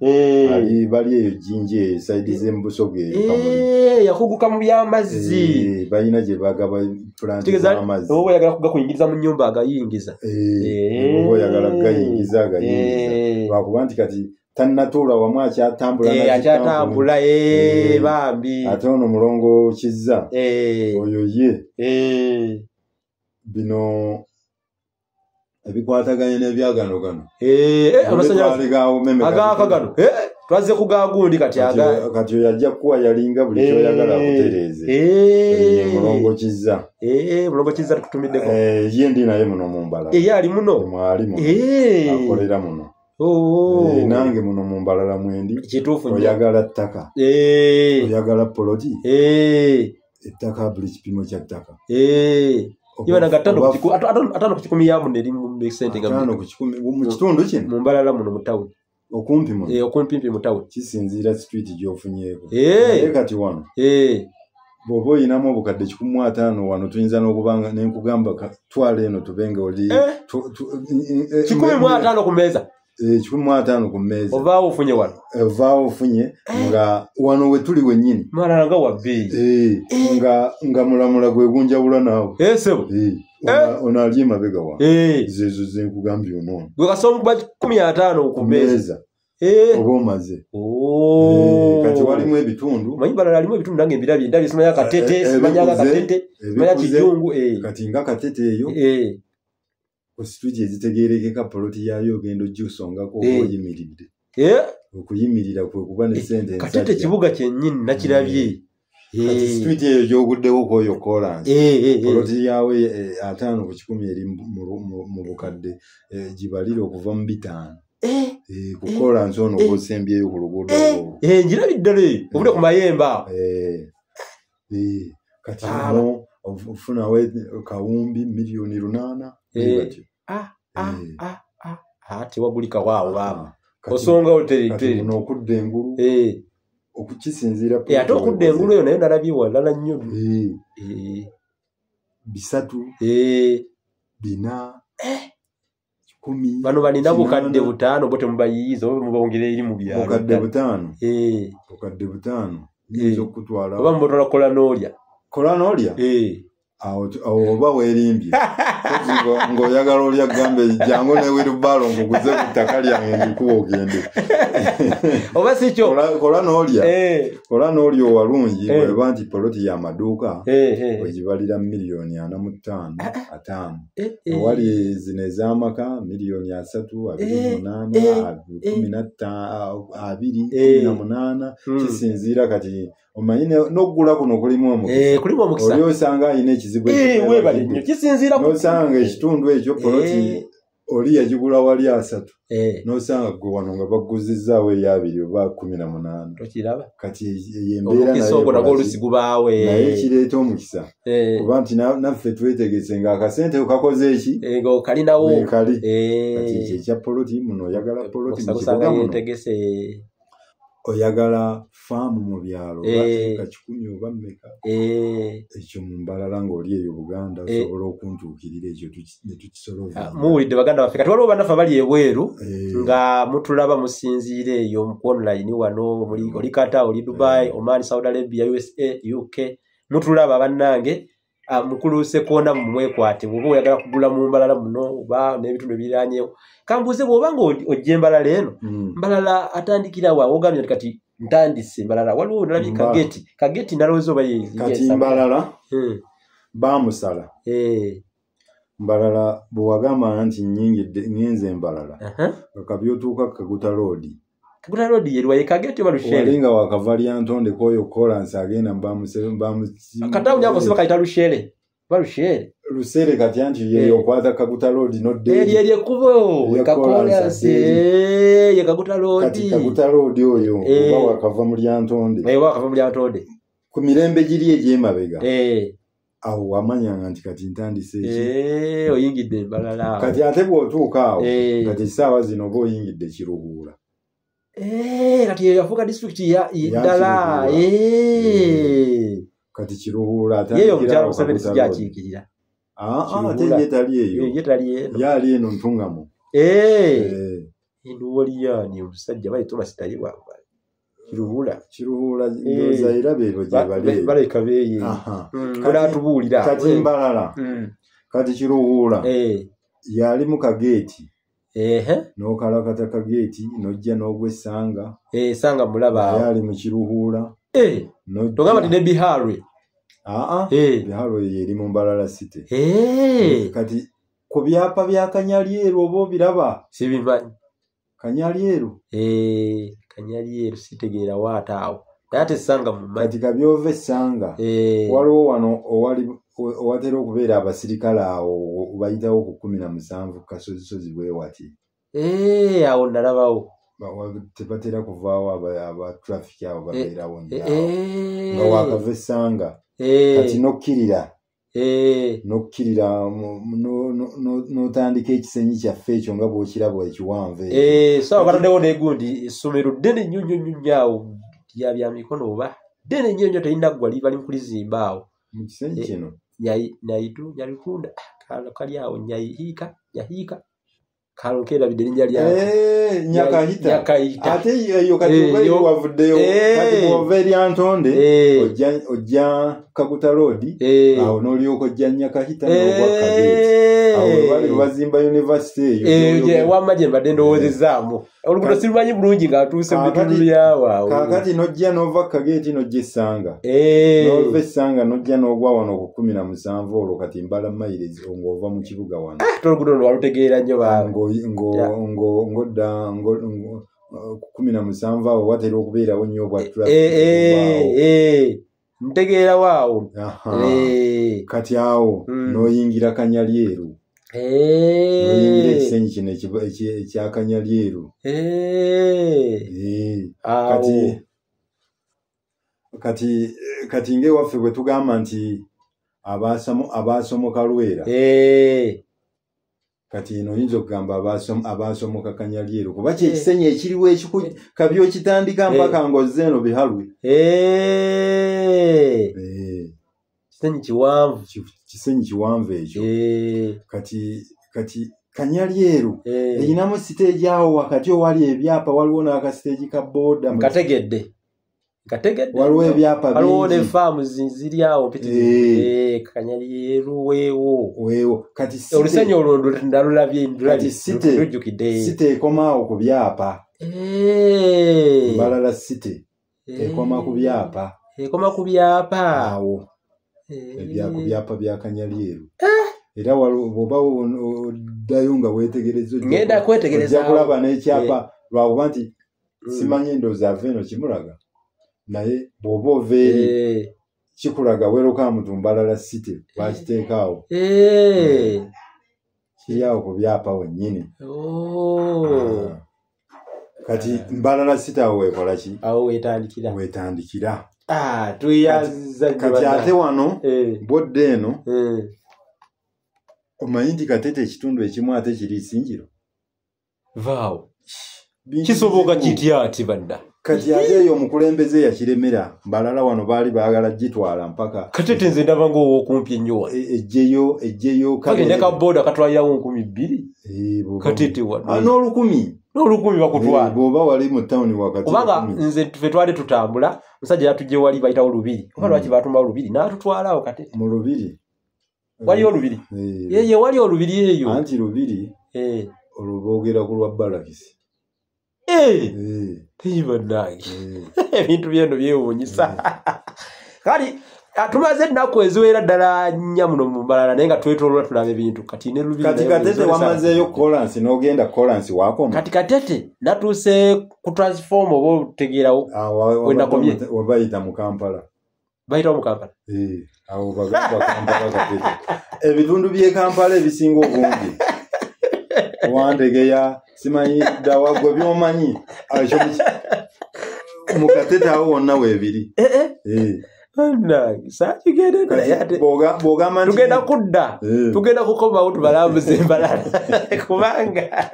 Bali eyo Jjinja eyo side z'e Busoga eyo Kamuli. Yakuguka mu byamazzi. Balina gye bagaba plant z'amazzi. Oba oyagala kugakuyingiza mu nnyumba agayingiza. Oba oyagala kugayingiza agayingiza. Lwakuba nti kati tannatuula wamu akyatambula. Akyatambula bambi. Ate ono Mulongo Kizza oyo ye bino ebikwataganye n'ebyagano gano. Agaaka gano twazze ku gagundi kati aga kati oyo ajja kuwa yalinga buli kyoyagala akutereeze. Mulongo Kizza. Mulongo Kizza tukutumiddeko. Ye ndi naye muno mu Mbalala. Ye ali muno. Mwali muno. Akolera muno. Nange muno mu Mbalala mwendi. Kituufu nnyo. Oyagala ttaka. Oyagala poloti. Ettaka buli kipimo kya ttaka. Iba nga 50 yamu eri mu sente nga 50 mu kitundu kino. Mu Mbalala muno mu town. Okumpi muno. Okumpi mu town. Kisinziira street gy'ofunyeeko. Naye kati wano. Bw'oba oyinamu obukadde 150 wano tuyinza n'okubanga ne nkugamba twala eno tubenge oli 150 ku mmeeza. 150 ku mmeeza. Ovaawo ofunye wano. Ovaawo ofunye nga wano we tuli wennyini. Malala nga wa bbeeyi. Nga mulamula gwe gunjawula naawe. Ssebo. Ono ali emabega wa. Zezo ze nkugambye ono. Gwe kasooka omukuba 15 ku mmeeza. Oba omaze. Kati walimu ebitundu. Omanyi Mbalala alimu ebitundu nange mbirabye ndabye simanya Katete, simanya Katete, simanya Kijungu. Kati nga Katete eyo. Ku street ezitegeerekeka poloti yaayo ogenda ogisongako oba oyimiridde. Okuyimirira kwe kuba ne ssente ensajja. Katete kibuga kyennyini nakirabye. Kati street eyo gy'oguddewo kw'oyo kolansi. Poloti yaawe 50 ku 100 eri mu bukadde gibalire okuva mu 5. Ku kolansi ono gw'osembyeyo ku luguudo olwo. Ngirabye ddala eyo obudde ku mayembe awo. Kati ono ofunawo kawumbi miliyoni 8 batyo. Tewagulika waawo baaba. Osongawo kati muno okudda engulu. Okukisinziira ate okudda engulu eyo nayo nalabye walala nnyo. 3 4 10. Bano balina bukadde 5 bo temubayiyiza oba mubawongera eri mu byalo. Bukadde 5. Bukadde 5. Nyinza okutwala. Oba mubatwala kola n'olya. Kola n'olya? Awo oba weerimbye. Ng'oyagala olya gambe jangu ne wheelbarrow nkuguze ku ttaka lyange ndikuwe ogende. Oba si kyo? Kola n'olya. Kola n'olya owalungi bw'eba nti poloti ya maduuka ogibalira miliyoni 45 5. Ewali zino ez'amaka miliyoni 3 28 15 2 18 kisinziira kati omanyi n'okugula kuno kulimu omukisa. Kulimu omukisa. Oli osanga alina ekizibu weebale nnyo kisinziira n'osanga ekitundu ekyo poloti oli yagigula wali 3 n'osanga gwe wano nga baguzizzaawo eya2 oba 18. Tokiraba? Kati eyo embeera omukisa ogwo nagwo oluusi gubaawo. Naye kireeta omukisa. Kuba nti naffe twetegese ng'akasente kakoze eki? Ng'okalinawo. Weekali. Kati ekyo ekya poloti muno oyagala poloti mu kibuga muno. Yeetegese. Oyagala faamu mu byalo oba eka 100 oba mmeka. Ekyo mu Mbalala ng'oli eyo Buganda osobola okuntuukirira ekyo ne tukisolovinga. Muwulidde baganda baffe kati waliwo bannaffe abali ebweru nga mutulaba musinziira eyo ku online wano oli Qatar, oli Dubai, Oman, Saudi Arabia, USA, UK mutulaba bannange. Mukulu Ssekoona mumwekwate bw'oba oyagala kugula mu Mbalala muno oba n'ebitundu ebiriranyeewo. Kambuuze bw'oba ng'ojja Mbalala eno, Mbalala atandikira wa? Ogambye nti kati ntandise Mbalala waliwo nalabye Kageti. Kageti nalowooza oba ye Kati Mbalala baamusala. Mbalala bwe wagamba nti nnyingidde ngenze Mbalala. Nga kabyotuuka Kaguta Road. Kaguta Road ye lwa ye Kageti oba Rushere? Wali nga wakava Lyantonde kw'oyo kolansi agenda Akatawuni ako si bakayita Rushere? Ba Rushere. Rushere kati anti yeyo okwata Kaguta Road nodde. Eryo eryo ekkubo kakolansi, ye Kaguta Road. Kati Kaguta Road oyo oba wakava mu Lyantonde. Wakava mu Lyantonde. Ku mirembe giri egy'emabega. Awo wamanyanga nti kati ntandise eki. Oyingidde Mbalala. Kati ate bw'otuuka awo, kati essaawa zino oba oyingidde Kiruhura. Kati eyo yafuuka disitulikiti ya ddala. Kati Kiruhura yeyo omukyala Museveni sijjakiikirira. Ate ye tali eyo. Ye tali eno. Ye ali eno Ntungamo. Nduwaliyani omusajja bali Thomas Tayebwa. Kiruhura. Kiruhura ndowooza era beebo gye bali. Baleka beeyo. Banaatubuulira. Kati Mbalala. Kati Kiruhura. Yali mu kageeti. N'okalakata kageeti n'ojja n'ogwa Essanga. Essanga mulaba awo. Yali mu Kiruhura. Togamba nti ne Biharwe. Biharwe yeri mu Mbalala City. Kati ku byapa bya Kanyalyeru oba obiraba? Sibimanyi. Kanyalyeru? Kanyalyeru sitegeera waata awo. Naye ate Essanga mumanyi. Kati kabyova Essanga. Waliwo wano owatera okubeera abasirikale awo bayitawo ku 17 kasozisozi bwe wati. Awo nalabawo. Tebatera kuvaawo aba traffic awo babeerawo nnyo. Nga wakava Essanga. Kati n'okkirira. N'okkirira n'otandika ekisenyi kyaffe ekyo nga bw'okiraba ekiwanvu ekyo. So bataddewo n'egundi essomero ddene nnyo nnyo nnyo nnyo awo lya bya mikono oba ddene nnyo nnyo terinaggwa bali mu kulizimba awo. Mu kisenyi kino? Nyayitu, Nyarikunda, kali awo Nyayihiika, Nyahiika. Kalo nkerabidde erinnya lyako. Nyakahita. Nyakahita. Ate eyo kati oba wavuddeyo, kati bw'ova e Lyantonde, ojja Kaguta Road, awo n'olyoka ojja Nyakahita n'ogwa Kageeti. Awo bali bazimba university eyo. Wamma gye mbadde ndowoozezaamu. Oluguudo sirumanyi bulungi ng'atuuse mu bitundu by'awo awo. Kaakati n'ojja n'ova Kageeti n'ojja Essanga. N'ova Essanga n'ojja n'ogwa wano ku 17 olwo kati mbala mayiro ng'ova mu kibuga wano. Ate oluguudo luno walutegeera nnyo baawe. Ng'odda 17 awo watera okubeerawo nnyo obwa traffic. Ntegeerawo awo. Kati awo n'oyingira Kanyalyeru. N'oyingira ekisenyi kino ekya Kanyalyeru. Kati ng'ewaffe bwe tugamba nti abaasomoka Lwera. Kati eno oyinza okugamba abaasomoka Kanyalyeru kuba kye kisenyi ekiriwo kabi okitandika mpaka ng'ozze eno Biharwe. Kisenyi kiwanvu. Kisenyi kiwanvu ekyo. Kati Kanyalyeru erinamu siteegi awo wakati owali ebyapa, waliwo n'akasiteegi ka booda. Nkategedde. Waliwo ebyapa bingi. Waliwo ne faamu ziri awo mpitirivu. Kanyalyeru weewo. Weewo. Kati olusenyi olwo ndalulabye lujjukidde. Site ekoma awo ku byapa. Mbalala City ekoma ku byapa. Ekoma ku byapa. Awo. Ku byapa bya Kanyalyeru. Era bw'oba oddayo nga weetegereza ngenda kwetegereza ojja kulaba n'ekyapa lwakuba nti simanyi endowooza ava eno kimulaga. Naye bw'oba ova eri kikulaga welcome to Mbalala City bakiteeka awo. Kiri awo ku byapa wennyini. Kati Mbalala City awo weekola ki? Awo weetandikira. Weetandikira. Tweyanzizza nnyo. Kati ate wano bw'odda eno omanyi nti Katete ekitundu ekimu ate kiri Isingiro. Vaawo. Kisoboka kitya ati banna? Kati ate eyo omukulembeze yakiremera. Mbalala wano baali baagala gitwala mpaka. Katete nze ndaba ng'ow'okumpi ennyo wano. Ejjeyo Kale ne ka booda katwalirawo 2,000. Katete wano. N'olukumi. N'olukumi bakutwala. Bw'oba wali mu tawuni wakati. Kubanga nze ffe twali tutambula, omusajja yatujje wali bayitawo Lubiri. Oba lwaki baatumawo Lubiri? N'atutwala awo Katete. Mu Lubiri. Waliyo Olubiri? Ye wali Olubiri eyo. Anti Lubiri olwo boogera ku lwa Balakisi. Bannange. Ebintu byeno byewuunyisa. Kale tumaze ennaku eziwera ddala nnya muno mu Mbalala naye nga twetooloola tulaba ebintu. Kati ne Lubiri. Kati Katete wamazeeyo kolansi n'ogenda kolansi waakoma. Kati Katete natuuse ku transform oba otegeerawo we nakomye. Wabayita mu Kampala. Bayitawo mu Kampala. Awo bagamba Kampala Katete. Ebitundu by'e Kampala ebisinga obungi. Wandegeya, simanyi ddawa gwe by'omanyi. Mu Katete awo wonna weebiri. Tugenda kudda, tugenda kukomawo tubalambuze Mbarara kubanga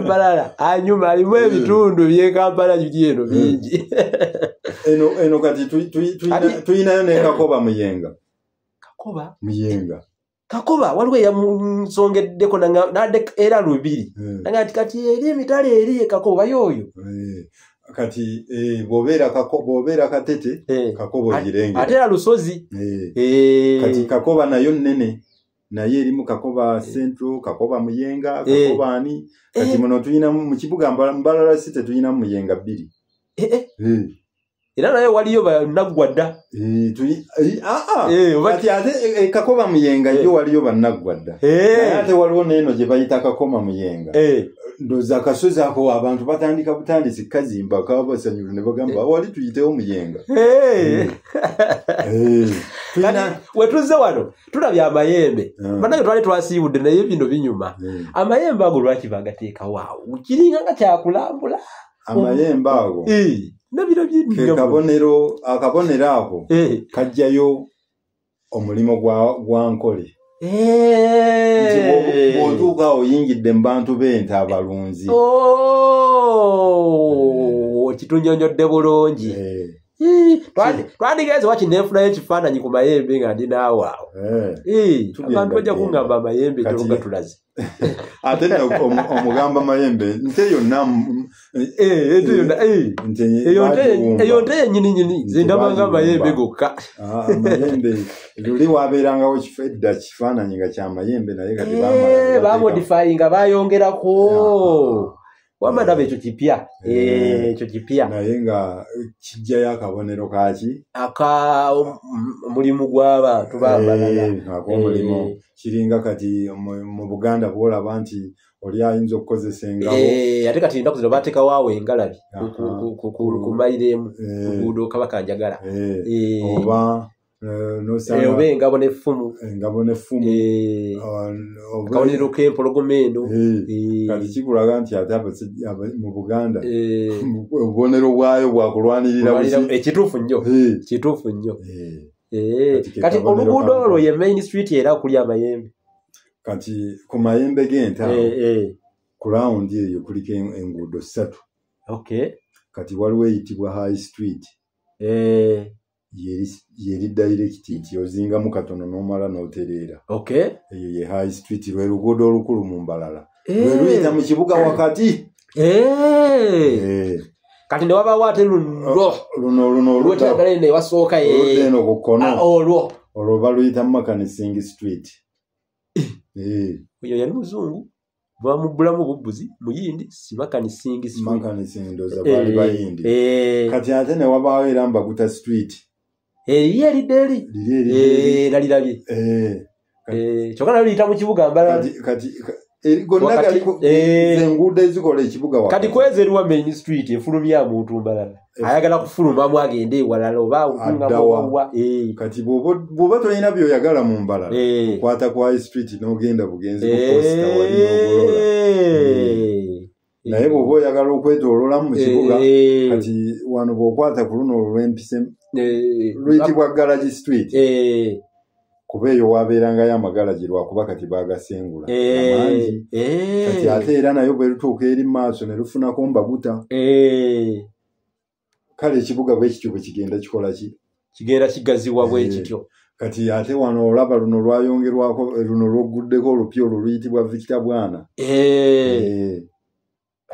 Mbarara anyuma alimu ebitundu by'e Kampala byeno bingi. Eno kati tuyinayo ne Kakoba Muyenga. Kakoba? Muyenga. Kakoba waliwo eyamusongeddeko n'adde era Lubiri. Nanga nti kati eri emitale eri e Kakoba yoyo. Kati bw'obeera Katete, Kakoba ogirengera. Ate era Lusozi. Kati Kakoba nayo nnene, naye erimu Kakoba Central, Kakoba Muyenga, Kakoba ani. Kati muno tuyina mu kibuga Mbarara City tuyina Muyenga 2. Era naye waliyo bannaggwa dda. Kati ate Kakoba Muyenga yo waliyo bannaggwa dda. Naye ate waliwo n'eno gye bayita Kakoma Muyenga. Ndowooza akasozi ako abantu batandika butandisi kazimba kabasanyulu ne bagamba wali tuyitewo Muyenga. Wetuzze wano tulabye amayembe. Bannange twali twasiibudde naye bino binyuma. Amayembe ago lwaki bagateekawo awo? Kiringa nga kyakulambula. Amayembe ago. Kabonero akabonero ako kajjayo omulimo gwa Nkole. Bw'otuuka oyingidde mu bantu b'ente abalunzi. Kitunyonnyodde bulungi. Twandigenze waki neefunayo ekifaananyi ku mayembe nga ndi naawe awo. Abantu bajja kungamba amayembe nga tulaze. Ate omugamba mayembe nte yonna eyo nte yennyini nnyini nze ndabanga amayembe gokka. Amayembe luli wabeerangawo edda kifaananyi nga kya mayembe naye kati bamodifyinga bayongerako. Wamma ndaba ekyo kipya. Ekyo kipya. Naye nga kijjayo akabonero kaki? Aka mulimu gw'abantu b'abalala. Ak'omulimu. Kiringa kati mu Buganda bw'olaba nti oli ayinza okukozesa engabo. Ate kati ennaku zino baateekawo awo engalabi ku mayiro emu ku luguudo Kabaka Njagala. Oba oba engabo n'effumu. Engabo n'effumu. Akabonero k'empologoma eno. Kati kikulaga nti ate mu Buganda obubonero bwayo bwakulwanirira buki. Ekituufu nnyo. Kituufu nnyo. Kati oluguudo olwo ye Main Street era kuli amayembe. Kati ku mayembe g'ente awo ku rawundi eyo kuliko enguudo 3. Kati waliwo eyitibwa High Street. Yeri direct nti ozingamu katono n'omala n'otereera. Eyo ye High Street lwe luguudo olukulu mu Mbarara. Lwe luyita mu kibuga wakati. Kati ne wabaawo ate luno. Luno oludda eno ewasooka oludda eno ku kkono. Olwo. Olwo baluyita Makanising Street. Oyo yali muzungu. Bamubbulamu bubbuzi muyindi si Makanising Street. Makanising ndowooza baali bayindi. Kati ate ne wabaawo era Mbaguta Street. Eri eridde eri. Liri eri. Nalirabye. Kyokka nalyo liyita mu kibuga Mbarara. Kati gonna galiko enguudo ezikola ekibuga wakati. Kati kwezi eriwa Main Street efulumya muntu Mbarara. Ayagala kufulumamu agende ewalala oba okungamu. Kati bw'oba tolina by'oyagala mu Mbarara, okwata ku High Street n'ogenda bugenzi ku posta wali n'ogolola. Naye bw'oba oyagala okwetooloolamu mu kibuga, kati wano bw'okwata ku luno olw'empise luyitibwa Garage Street. Kuba eyo wabeerangayo amagalagi lwakuba kati baagasengula amangi. Kati ate era nayo bwe lutuuka eri mu maaso ne lufunako Mbaguta. Kale ekibuga bwe kityo bwe kigenda kikola ki? Kigenda kigaziwa bwe kityo. Kati ate wano olaba luno lwayongerwako luno lwogguddeko olupya olwo luyitibwa Victor Bwana.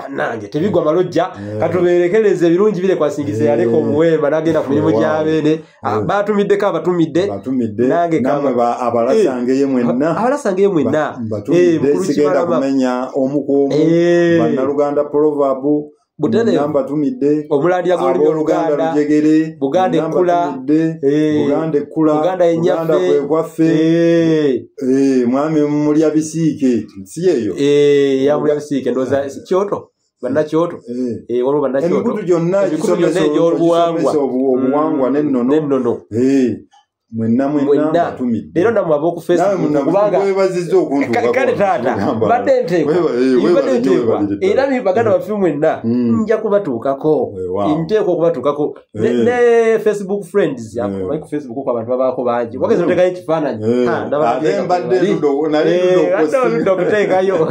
Nange tebigwa malojja katuberekereze ebirungi bire kwasingize yaleka omuwemba n'agenda ku mirimu gy'abeene. Batumiddeko abatumidde nange namwe abalasangeye mwenna. Abalasangeye mwenna. Mbatumidde sigenda kumenya omu ku omu. Bannaluganda proverb mbatumidde omulandira gw'olulimi Oluganda lujegere Buganda ekkula Buganda ekkula Buganda ennyaffe Buganda kwe kwaffe. Mwami mulya bisiike si eyo ya mulya bisiike ndowooza Kyoto bannakyoto, waliwo bannakyoto, emikutu gyonna egy'obuwangwa, obuwangwa n'ennono. Mwenna mwenna batumidde. Leero nammwe ab'oku Facebook, kubanga webazizza okuntuukako. Kale taata, mbadde nteekwa era baganda baffe mwenna nja kubatuukako, nteekwa okubatuukako ne Facebook friends. Amanyi ku Facebook ko abantu babaako bangi, wageza oteekayo ekifaananyi, naludde okuteekayo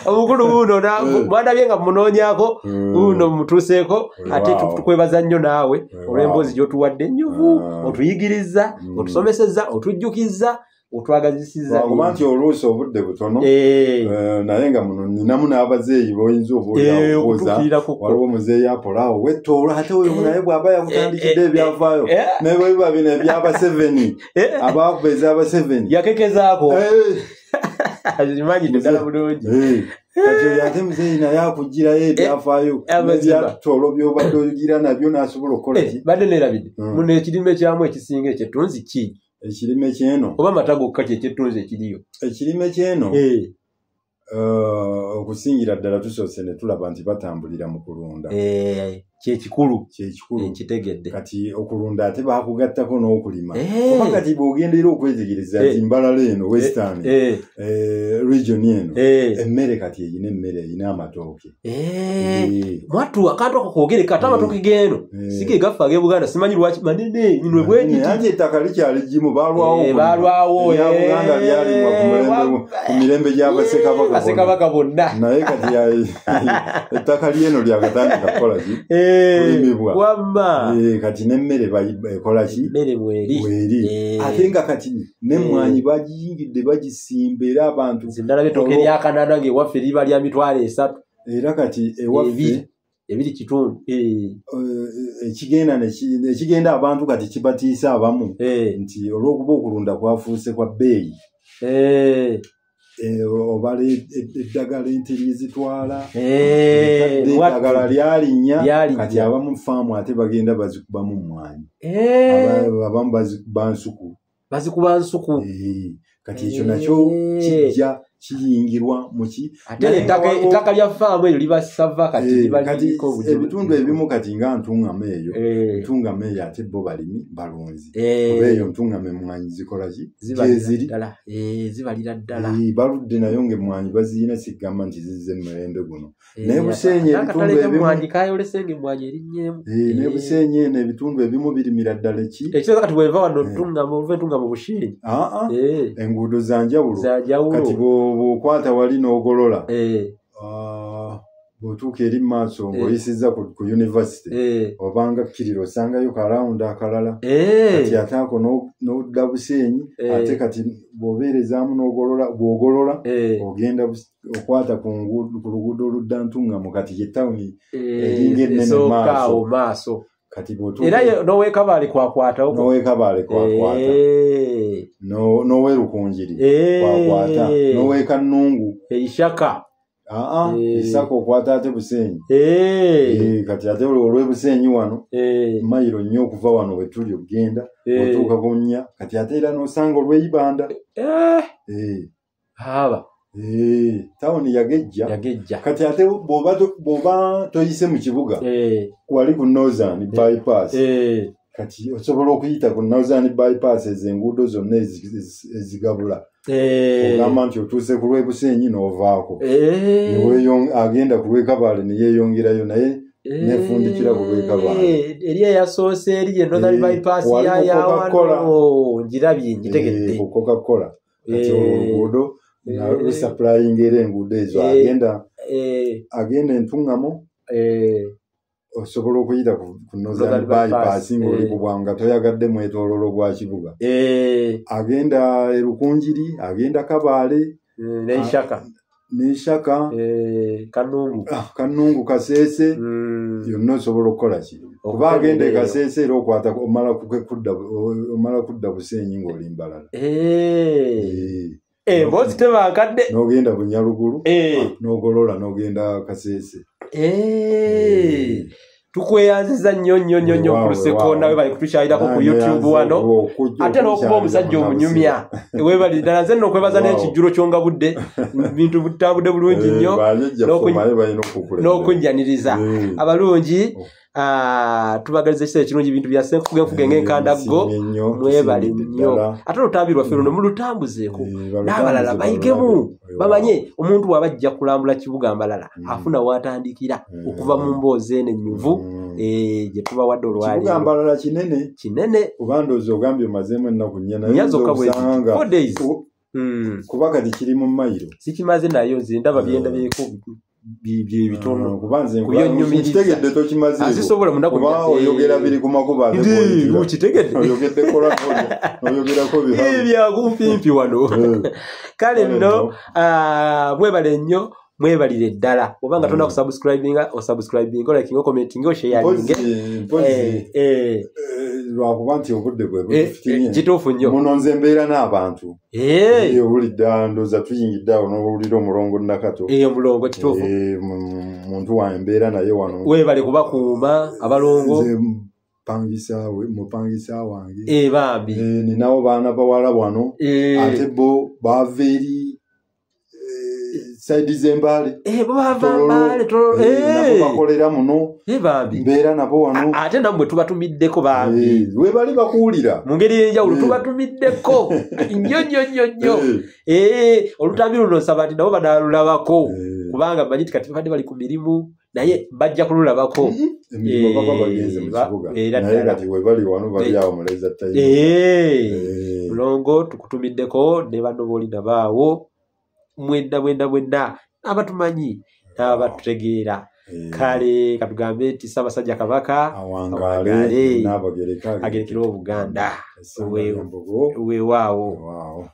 omukulu wuuno mwandabye nga munoonyaako wuuno mutuuseeko. Ate tukwebaza nnyo naawe olw'emboozi gy'otuwadde ennyuvu, otuyigiriza, otusomeseza, otujjukiza, otwagazisiza. Kuba nti oluusi obudde butono, naye nga muno ninamu n'abazeeyi boyinza obuuza. Waliwo omuzeeyi apolaawo wetoola, ate oyo naye bw'aba yakutandikidde ebyafaayo, naye bwe biba bino eby'abaseveni, abakuba ez'abaseveni yakekezaako kimanyidde ddala bulungi. Kati oyo ate muzeeyi naye akugirayo ebyafaayo n'ebyatoolo by'obadde oyigira nabyo n'asobola okukola ki. Badde neerabidde muno ekirime kyamu ekisinga ekyettunzi ki? Ekirime ky'eno oba amata gokka kyekyettunzi ekiriyo? Ekirime ky'eno okusingira ddala tusoose ne tulaba nti batambulira mu kulunda. Kyekikulu, kyekikulu nkitegedde. Kati okulunda ate bakugattako n'okulima. Oba kati bw'ogenda era okwetegereza nti Mbalala eno Western region eno emmere kati erina emmere erina amatooke. Mwattu akantu ako koogereka, ate amatooke g'eno si ge gaffe ag'e Buganda, simanyi lwaki manene minwe bwegiti. Anti ettaka likyali ggimu, baalwawo. Baalwawo. Erya Buganda lyalimwa ku mirembe gy'Abassekabaka bonna. Naye kati ettaka ly'eno lyakatandika kukola ki? Kulimibwa. Wamma. Kati n'emmere ekola ki? Emmere bweri. Ate nga kati n'emmwanyi bagiyingidde bagisimba era abantu. Nze ndalaba ettooke lya kanaana ng'ewaffe liba lya 300,000. Era kati ewaffe 2.5. Ekigenda abantu kati kibatiisa abamu nti olw'okuba okulunda kwafuuse kwa bbeeyi. Obala eddagala ente lyezitwala, eddagala lyalinnya, kati abamu faamu ate bagenda bazikubamu mmwanyi, abamu bazikuba nsuku, bazikuba nsuku. Kati ekyo nakyo kijja kiyingirwa muki. Ate ettaka lya faamu eryo liba sava kati liba liriko obuzibu. Ebitundu ebimu kati nga Ntungamo eyo, Ntungamo eyo ate bo balimi balunzi. Oba eyo Ntungamo emmwanyi zikola ki? Gyeziri. Zibalira ddala. Baludde nayo ng'emmwanyi baziyina, sigamba nti zizze mu mulembe guno. Naye Busenyi ebitundu ebimu emmwanyi kayolese ng'emmwanyi erinnyeemu. Naye Busenyi eno ebitundu ebimu birimira ddala ki? Ekitegeeza kati bw'eva wano Ntungamo, oluva Ntungamo Bushenyi. Enguudo za njawulo. Kati bw'okwata wali n'ogolola, bw'otuuka eri mu maaso ng'oyisizza ku university, obanga kkirira osangayo karawundi akalala. Kati ate ako n'odda Busenyi, ate kati bw'obeerezaamu n'ogolola, bw'ogolola ogenda okwata ku luguudo oludda Ntungamo, kati ye tawuni eringa ennene maaso. Kati bw'otuuka era n'ow'e kwakwata, n'ow'e Kabale kwakwata, n'ow'e Rukunjiri kwakwata, n'ow'e Kannungu Ishaka. Isaka okwata ate Busenyi. Kati ate olw'e Busenyi wano mayiro nnyo okuva wano we tuli okugenda otuuka ku nnya, kati ate era n'osanga olw'e Ibanda. Aba tawuni yagejja. Kati ate bw'oba toyise mu kibuga wali ku Northern bypass, kati osobola okuyita ku Northern bypass ezo enguudo zonna ezigabula. Ogamba nti otuuse ku lw'e Busenyi n'ovaako, agenda ku lw'e Kabale ne yeeyongerayo, naye nefundikira ku lw'e Kabale. Eri eyasoose eri ye Northern bypass ya wano ngirabye ngitegedde. Ku Coca-Cola. Kati oluguudo lusaplayinga era enguudo ezo agenda Entungamo, osobola okuyita ku Northern bypass ng'oli ku bwanga toyagadde mwetooloolo gwa kibuga. Agenda e Rukunjiri, agenda Kabale n'Ishaka, Kannungu, Kannungu Kasese, yonna osobola okukola ki? Kuba agenda e Kasese era okwata omala kudda Busenyi ng'oli Mbalala. Emboozi tebankadde. N'ogenda Bunyalugulu, n'ogolola n'ogenda Kasese. Tukweyanziza nnyo nnyo nnyo nnyo Mukulu webale kutukyalirako ku YouTube wano, ate n'okuba omusajja omunyumya. Webale ddala, nze nno okwebaza n'ekijjulo kyongabudde, bintu bitambudde bulungi nnyo n'okunjaniriza. Abalungi tubagaliza ekiseera ekirungi, bintu bya ssenkuge ng'enkandaggo, mwebale nnyo. Ate olutambi lwaffe luno mulutambuzeeko n'abalala bayigemu, bamanye omuntu bw'aba ajja kulambula kibuga Mbalala afuna w'atandikira okuva mu mboozi eno ennyuvu gye tubawadde olwaleero. Kibuga Mbalala kinene kinene, kuba ndowooza ogambye omazeemu ennaku nnya, naye zokka bwe 4 days kuba kati kiri mu mayiro. Sikimaze nayo nze ndaba byendabyeko bitono kubyonnyumiriza tokimazeeko. Azisobola munaku kuba oyogera biri ku makubo ate okitegedde, oyogeddeko oyogerako byakumpimpi wano. Kale nno mwebale nnyo, mwebalire ddala. Obanga tonna kusubscribinga, osubscribinga, olikinga, ocommentinga, osharinge. Lwakuba nti obudde bwe butufitinye. Kituufu nnyo. Muno nze mbeera n'abantu. Owulidde ndowooza tuyingidde awo n'owulira omulongo Nakato. Omulongo kituufu. Muntu wange mbeera naye wano. Weebale kubakuuma abalongo. Nze mupangisa wange. Bambi. Ninawo baana bawala wano. Ate bo bava eri saidi z'Embaale. Bava Mbaale, Tororo. Nabo bakolera muno. Bambi. Mbeera nabo wano. Ate nammwe tubatumiddeko bambi. Webali bakuwulira. Mu ngeri ey'enjawulo tubatumiddeko. Nnyo nnyo nnyo nnyo. Olutambi luno nsaba nti nabo banaalulabako. Kubanga mmanyi nti kati babadde bali ku mirimu, naye bajja kululabako. Emirimu baba bagenze mu kibuga. Naye kati webali wano bali awo mu Leisure Time. Mulongo tukutumiddeko ne banno b'oli nabaawo. Mwenda mwenda mwenda abatumanyi n'abatutegeera. Kale katugambe nti Ssaabasajja Kabaka awangaale, n'abagereka agerekere Obuganda. Weewaawo.